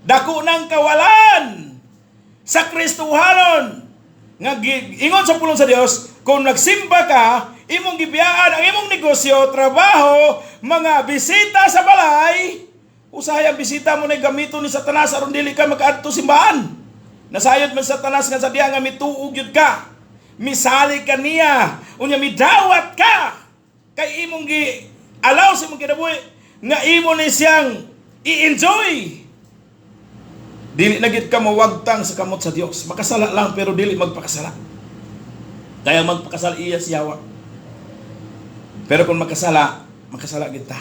Dako ng kawalan sa Kristohanon. Nga ingon sa pulong sa Dios, kung nagsimba ka, imong gibiyaan ang imong negosyo, trabaho, mga bisita sa balay, usahay ang bisita mo na gamiton ni Satanas aron dili ka makaadto simbahan. Nasayod man Satanas nga sa diha nga mituog yun ka. Misali ka niya, unya midawat ka. Kay imong gi alaw sa imong kinabuhi nga imo ni siyang i-enjoy. Dili na gid ka mawagtang sa kamot sa Dios. Makasala lang pero dili magpakasala. Kaya magpakasala iya siyawa. Pero kung makasala, makasala gid ta.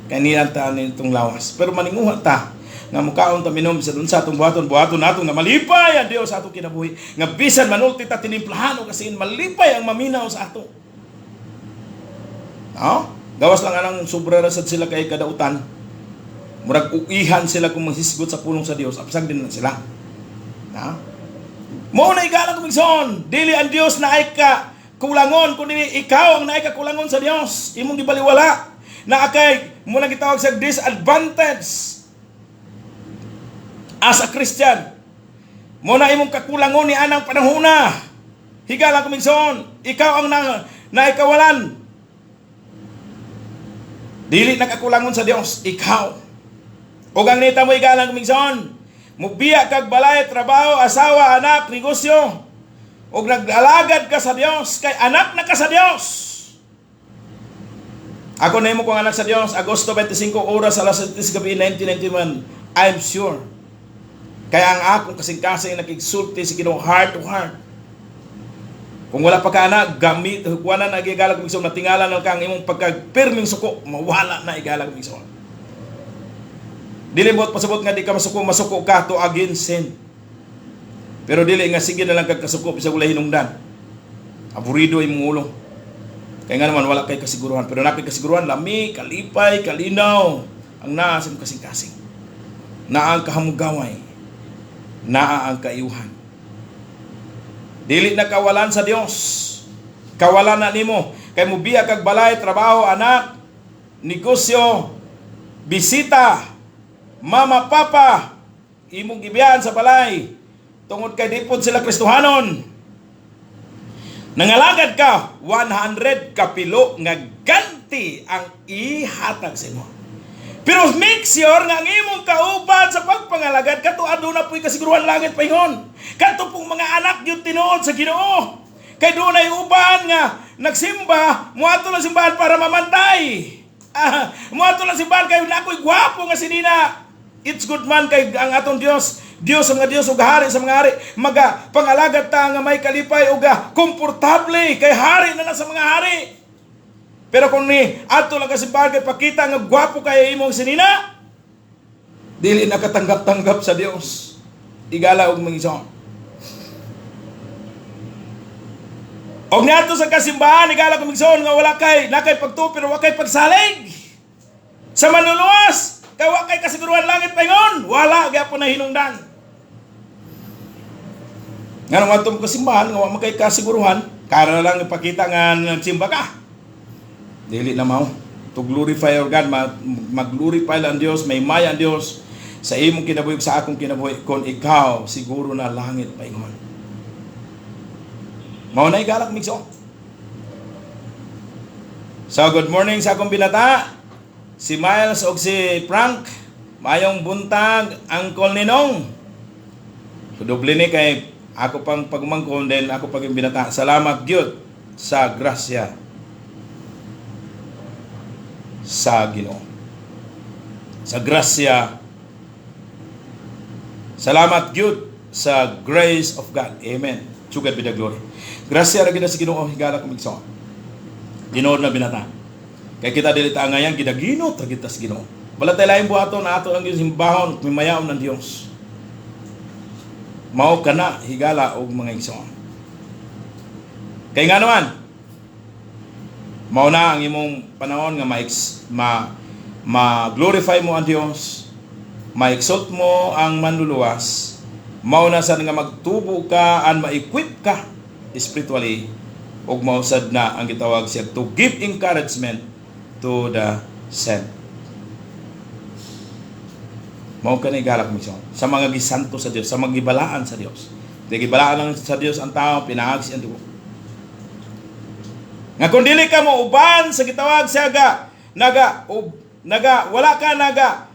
Kay niyan ta nitong lawas. Pero maninguha ta nga mukaon ta, minom sa unsa atong buhaton, buhaton nato nga malipay ang Dios sa atong kinabuhi. Nga bisan manulti ta tinimplahan o kasiin, malipay ang maminaw sa ato. No? Gawas lang anang sobra ra sad sila kay kadautan. Murag uihan sila kung manghisgot sa pulong sa Dios, apsag din na sila. Na? Mao na, igala kong igsoon, dili ang Dios na ay ka kulangon, kundi ikaw ang naay ka kulangon sa Dios. Imong gibaliwala. Na akay mo na gitawag sa disadvantage as a Christian. Mo na imong kakulangon ni anang panahona. Higala kong igsoon, ikaw ang na, naikawalan. Dili nakakulangon sa Dios, ikaw. O ang nita mo, igalang kong igsoon, mubiya kag balay, trabaho, asawa, anak, negosyo, ug nag-alagad ka sa Dios, kay anak na ka sa Dios. Ako na kong anak sa Dios, Agosto 25, oras alas 7 sa gabi, 1991, I'm sure. Kaya ang akong kasing-kasing nakigsulti sa Ginoo heart to heart. Kung wala pa ka anak, gamit, kuha na igalang kong igsoon, natingala na kang imong pagkagpirming suko, mawala na, igalang kong igsoon. Dili mo pasabot nga di ka masuko, masuko ka to against sin. Pero dili nga sige na lang kag kasuko bisag wala hinungdan. Aburido imong ulo. Kaya nga naman wala kay kasiguruhan. Pero naa kay kasiguruhan, lami, kalipay, kalinaw, ang naa sa imong kasing-kasing. Naa ang kahamugaway. Naa ang kaayuhan. Dili na kawalan sa Dios. Kawalan na nimo. Kay mubiya kag balay, trabaho, anak, negosyo, bisita, mama, papa, imong gibiyaan sa balay. Tungod kay di pod sila Kristohanon. Nangalagad ka, 100 kapilo nga ganti ang ihatag sa imo. Pero make sure nga ang imong kauban sa pagpangalagad kato aduna po'y kasiguruhan langit paingon. Kadto pong mga anak yung tinuod sa Ginoo. Kay dunay uban nga nagsimba, muadto lang simbahan para mamantay. Ah, muadto lang simbahan kay nakoy gwapo nga sinina. It's good man kay ang atong Dios, Dios sa mga Dios ug hari sa mga hari, maga pangalagad ta nga may kalipay ug komportable kay hari na na sa mga hari. Pero kung ni adto lang ka simbahan kay pakita nga gwapo kay imong sinina, dili na katanggap-tanggap sa Dios. Igala og mga igsoon. Og niadto sa kasimbahan, igala kong igsoon, nga wala kay nakay pagtuo pero wa kay pagsalig sa manluluwas, kay wa kay kasiguruhan langit paingon, wala gyapon na hinungdan. Nga nung adto mo kasimbahan nga wa man kay kasiguruhan, kara lang ipakita nga nagsimba ka. Dili na mao. To glorify our God, mag-glorify lang ang Dios, may maya ang Dios sa imong kinabuhi ug sa akong kinabuhi kung ikaw siguro na langit paingon. Mao na, igalak migso. So good morning sa akong binata, si Miles og si Frank. Mayong buntag, Uncle Ninong. Doble ni kay ako pang pagmangkon then ako pag binata. Salamat gyud sa grasya sa Ginoo. Sa grasya. Salamat gyud sa grace of God. Amen. To God be the glory. Grasya ra gyud sa Ginoo, higala kong igsoon. Ginoo na binata. Kay kita dili ta angayan, gidaginot ra kita sa Ginoo. Wala tay laing buhaton na ato ang simbahon, mimayaon ng Dios. Mao kana, higala og mga igsoon. Kay nga naman, Mao na ang imong panahon nga ma ma-glorify mo ang Dios, ma-exalt mo ang Manluluwas, mao na sad nga magtubo ka and ma-equip ka spiritually, ug mao sad na ang gitawag siya to give encouragement to the sent. Mao kani galak mismo sa mga gisanto sa Dios, sa mga gibalaan sa Dios. Di gibalaan lang sa Dios ang tao pinaagi sa dugo. Nga kung dili ka mo uban sa gitawag siya ga naga ub, naga wala ka naga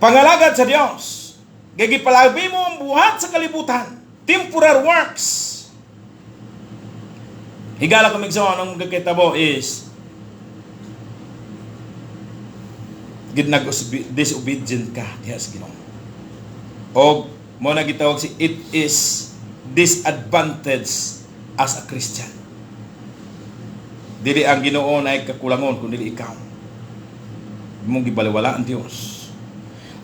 pangalagad sa Dios. Kay gipalabi mo ang buhat sa kalibutan, temporal works. Higala ko migsoon, ang magkakitabo is gid nag disobedient ka diha sa Ginoo. Og mo na gitawag si it is disadvantage as a Christian. Dili ang Ginoo na kakulangon kun dili ikaw. Imong gibaliwala ang Dios.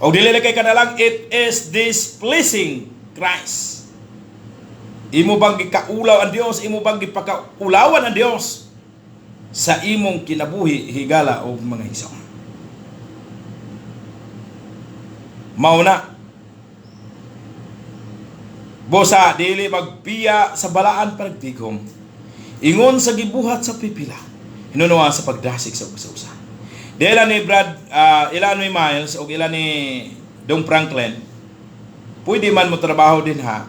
Og dili kay kanalang, it is displeasing Christ. Imo bang gikaulaw ang Dios? Imo bang gipakaulawan ang Dios sa imong kinabuhi, higala og mga igsoon? Mao na. Bosa dili magbiya sa balaan panagtigom. Ingon sa gibuhat sa pipila. Hinunuha sa pagdasig sa usa-usa. Dila ni Brad, ilan ni Miles o ilan ni Dong Franklin, pwede man mo trabaho din ha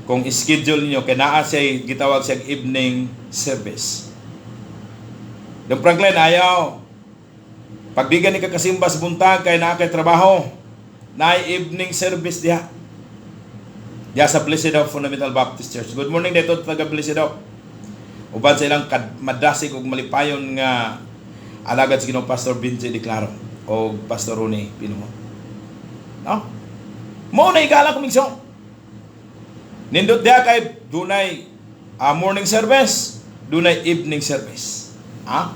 kung schedule niyo kay naa siya gitawag siya evening service. Dong Franklin, ayaw. Pagbigan ni kakasimba sa buntag kay naa kay trabaho. Naay evening service diha. Diha sa Blessed Hope Fundamental Baptist Church. Good morning dito taga Blessed Hope. Uban sa ilang madasig og malipayon nga alagad sa Ginoo, Pastor Benji Declaro o Pastor Ronnie Pinuho. No? Mao na igala ko migsoon. Nindot diha kay dunay morning service, dunay evening service. Ah?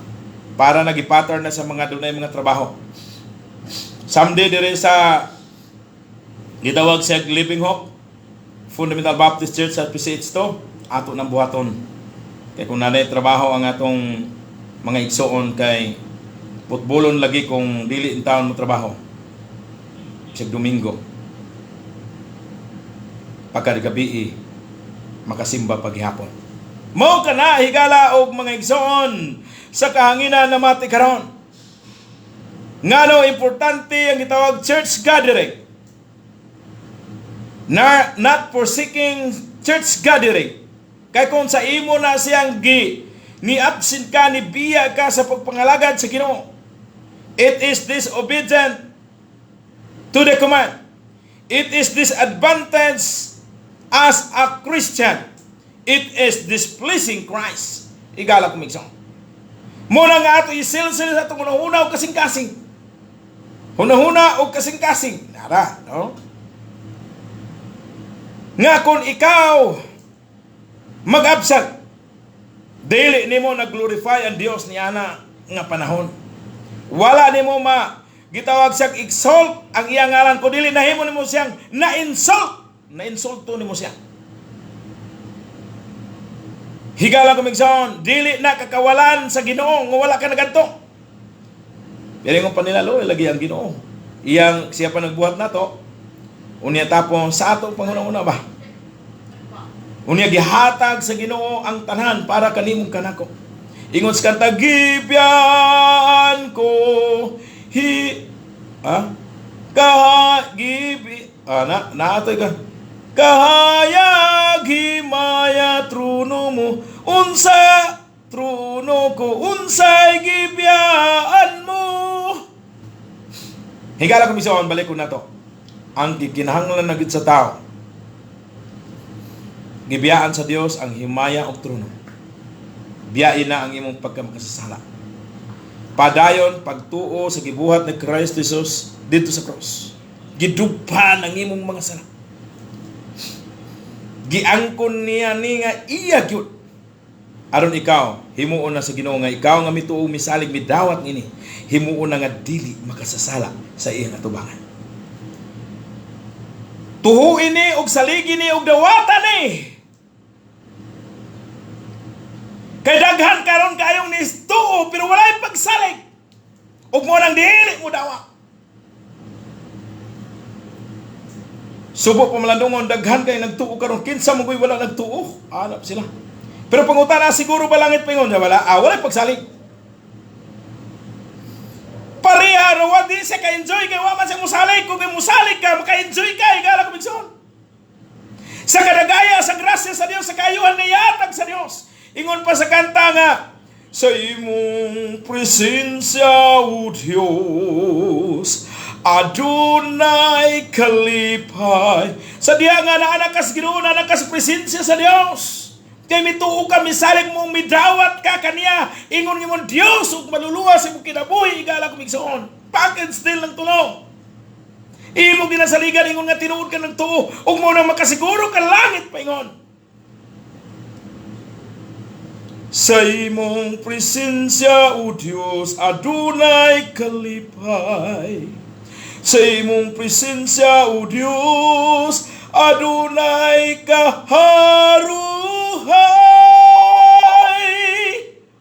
Para nagipattern na sa mga dunay mga trabaho. Someday dire sa gitawag sa Living Hope Fundamental Baptist Church sa PCH to, ato nang buhaton. Kay kung nanay trabaho ang atong mga igsoon kay putbolon lagi kung dili in taon mo trabaho. Sa Domingo. Pagkagabi makasimba paghihapon. Mao ka na higala og mga igsoon sa kahanginan na mati karon. Ngano importante ang gitawag church gathering? Na, not forsaking church gathering. Kay kung sa imo na siyang gi ni absent ka, ni biya ka sa pagpangalagad sa Ginoo, it is disobedient to the command. It is disadvantage as a Christian. It is displeasing Christ. Igala ko migsoon. Muna nga ato isilsil sa atong hunahuna o kasing-kasing. Hunahuna o kasing-kasing. Nara, no? Nga kung ikaw mag-absent, dili nimo nag-glorify ang Dios ni ana nga panahon. Wala nimo ma gitawag siyang exalt ang iyang ngalan ko, dili nahimo nimo siyang na-insult. Na-insulto nimo siya. Higala ko migsoon, dili na kakawalan sa Ginoo nga wala ka nagadto. Pero yung panilalo, lagi ang Ginoo. Iyang siya pa nagbuhat nato. Unya tapos sa atong panghuna-una ba? Unya gihatag sa Ginoo ang tanan para kanimong kanako. Ingon sa kanta, gibyan ko hi ah kahagibi ah na naatoy ka kahayag himaya trono mo, unsa trono ko, unsay gibiyaan mo. Higala ko migsoon, balik ko na to. Ang gikinahanglan na gid sa tao, gibiyaan sa Dios ang himaya og trono. Biyain na ang imong pagkamakasasala. Padayon pagtuo sa gibuhat ni Christ Jesus dito sa cross. Gidugpan ang imong mga sala. Giangkon niya ni nga iya gyud. Aron ikaw, himuon na sa Ginoo nga ikaw nga mituo, misalig, midawat ngini, himuon na nga dili makasasala sa iyang atubangan. Tuhuin ni og saligi ni og dawatan ni. Kay daghan karon kayong nistuo pero walay pagsalig. Ug mo nang dili mo dawa. Subo pamalandungon, daghan kay nagtuo karon, kinsa mo wala nagtuo? Hanap sila. Pero pangutana, siguro ba langit paingon? Wala, walay pagsalig. Pareha ra, di siya ka-enjoy kay wa man siya musalig. Kung may musalig ka, maka-enjoy ka, higala kumigsoon. Sa kadagaya sa grasya sa Dios, sa kaayuhan nga yatag sa Dios. Ingon pa sa kanta nga, sa imong presensya, O Dios, adunay kalipay. Sa diha nga naa ka sa Ginoo, naa ka sa presensya sa Dios. Kay mituo ka, misalig mong midawat ka kaniya, ingon imong Dios ug maluluwas imong kinabuhi, igala kumigsoon. Package deal ng tulong. Imo ginasaligan, ingon nga tinuod ka ng tuo ug mo nang makasiguro ka langit paingon. Sa imong presensya, O Dios, adunay kalipay. Sa imong presensya, O Dios, adunay kaharuhay.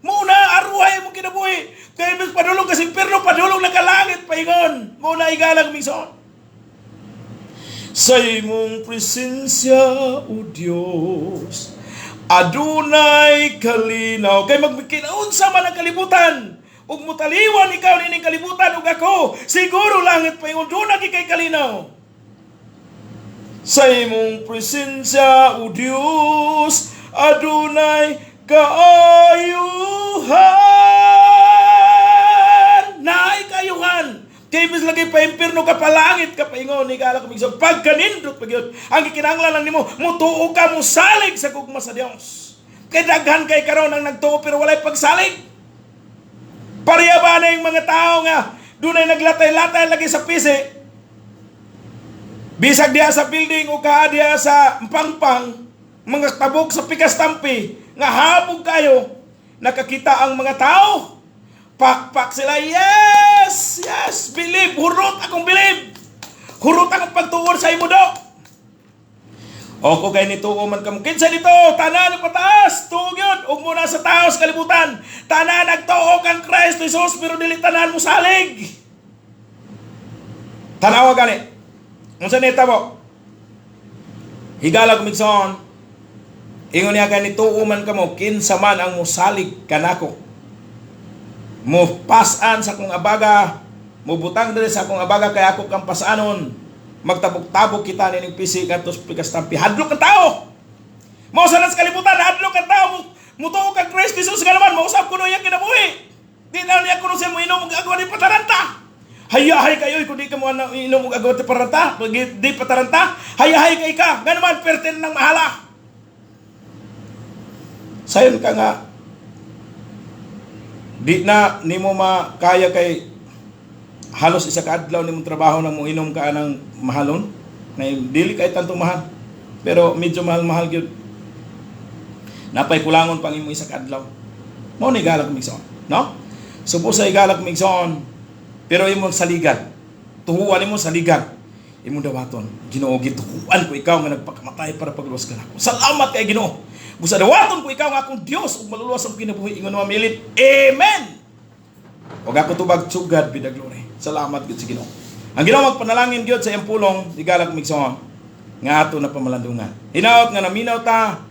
Muna aruhay mo kinabuhi. Kay imbes padulong ka sa impierno, padulong na ka langit paingon. Muna igalang migsoon. Sa imong presensya, O Dios, adunay kalinaw. Kay magkinaunsa man ang kalibutan, ug mutaliwan ikaw nining kalibutan ug ako, siguro langit paingon, doon na kay kalinaw. Sa imong presensya, O Dios, adunay kaayuhan. Naay kaayuhan. Kay imbes lagi pa impierno ka, palangit ka paingon, higala kumigsoon. Pagkanindot pa gyud. Ang gikinahanglan lang nimo, mutuo ka, musalig sa gugma sa Dios. Kay daghan kay karon ang nagtuo pero walay pagsalig. Pareha ba na yung mga tao nga dunay naglatay-latay lagi sa pisi? Bisag diha sa building o ka diha sa Pangpang, mga tabok sa pikas tampi, nga habog kayo, nakakita ang mga tao. Pakpak sila, yes, yes, believe, hurot akong believe. Hurot akong pagtuon sa imo do. O kung kay nituo man kamo, kinsa nito, tanan pataas, tuo gyud, ug muna sa tao sa kalibutan. Tanan nagtuo kang Kristo Jesus, pero dili tanan mo salig. Tanawa gani. Unsa ni tabo? Higala kumigsoon. Ingon niya kay nituo man kamo, kinsa man ang musalig kanako, mo pasan sa akong abaga, mo butang diri sa akong abaga kay ako kang pasanon. Magtabok-tabok kita nining pisi ngadto sa pikas tampi. Hadlok ang tao. Mao sa sa kalibutan, hadlok ang tao. Mutuo kang Kristo Jesus nga naman, mausap kuno iyang kinabuhi. Di na niya kuno siya moinom og agwa di pataranta. Hayahay kayo kung di ka mo inom og agwa di pataranta, di pataranta. Hayahay kay ka. Nga naman perten ng mahala. Sayon ka nga di na nimo makaya kay halos isa ka adlaw nimong trabaho nang moinom ka ng mahalon. Na dili kay tanto mahal. Pero medyo mahal-mahal gyud. Napay kulangon pang imo isa ka adlaw. Mao ni galak migsoon, no? Subo sa igalak migsoon, pero imong saligan. Tuhuan imo saligan. Imong dawaton, Ginoo, gituhuan ko ikaw nga nagpakamatay para pagluwas kanako. Salamat kay Ginoo. Busa dawaton ko ikaw nga akong Dios ug maluluwas ang kinabuhi, ingon mamilit. Amen. Og ako tubag, to God be the glory. Salamat gyud sa Ginoo. Ang Ginoo magpanalangin gyud sa iyang pulong, igalak migsoon nga ato na pamalandungan. Hinaot nga naminaw ta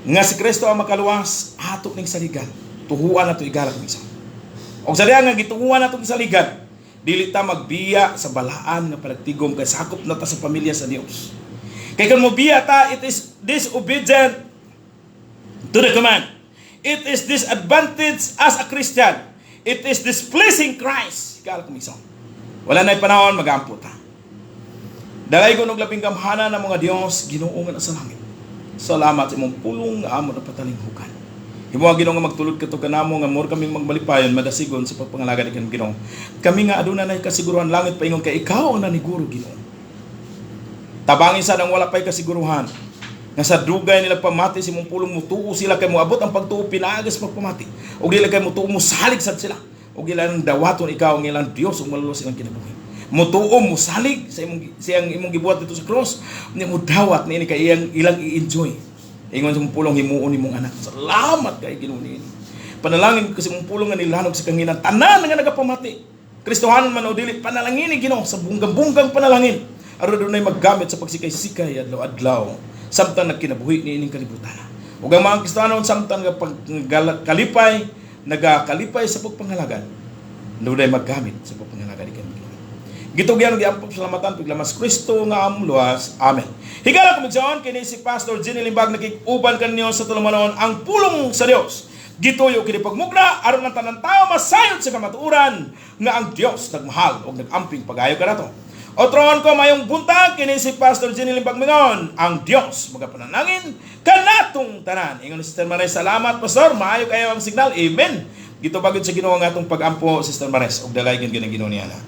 nga si Kristo ang makaluwas, ato ning saligan. Tuhuan nato, igalak migsoon. Og sa diha nga gituhuan nato saligan, dili ta magbiya sa balaan nga panagtigom kay sakop na ta sa pamilya sa Dios. Kay kung mobiya ta, it is disobedient to the command. It is disadvantage as a Christian. It is displeasing Christ. Igalak migsoon. Wala na'y panahon, magampo ta. Dalay ko og labing gamhanan ng mga Dios, Ginoo nga nasa langit. Salamat sa imong pulong nga amo na patalinghukan. Himo Ginoo nga magtulod kato kanamo nga more kaming magmalipayon madasigon sa pagpangalagad ni Ginoo. Kami nga aduna nay kasiguruhan langit paingon kay ikaw ang naniguro, Ginoo. Tabangi sa nang wala pay kasiguruhan nga sa dugay nila pamati sa imong pulong, mutuo sila kay moabot ang pagtuo pinaagi sa pagpamati. Ug dili kay mutuo, musalig sad sila. Ug ilang dawaton ikaw ang ilang Dios ug maluluwas ilang kinabuhi. Mutuo, musalig sa imong siyang imong gibuhat dito sa cross, nya mo dawat niini kay iyang ilang i-enjoy. Ingon sa imong pulong, himuon nimong anak. Salamat kay Ginoo niini. Panalangin ko sa imong pulong nga nilanog sa kanginan tanan nga nagapamati. Kristohanon man o dili, panalangin ni Ginoo sa bunggang-bunggang panalangin. Aron dunay maggamit sa pagsikay-sikay adlaw-adlaw samtang nagkinabuhi niining kalibutan. Ug ang mga Kristohanon samtang nga pagkalipay, nagakalipay sa pagpangalagad, dunay maggamit sa pagpangalagad ikan Ginoo. Gitugyan og giampo salamatan piglamas Kristo nga among luwas. Amen. Higala kumigsoon, kini si Pastor Jenny Limbag, nakig-uban kanyo sa tulumanon ang pulong sa Dios. Gituyo kini pagmugna aron ang tanan tao masayod sa kamatuoran nga ang Dios nagmahal ug nagamping pagayo kanato. Otron ko mayong buntag, kini si Pastor Jenny Limbag mingon, ang Dios magapanalangin kanatong tanan. Ingon ni Sister Mares, "Salamat, Pastor, maayo kayo ang signal." Amen. Gitubagid sa Ginoo ang atong pag-ampo, Sister Mares, ug dalaygon gyud ang Ginoo niya na.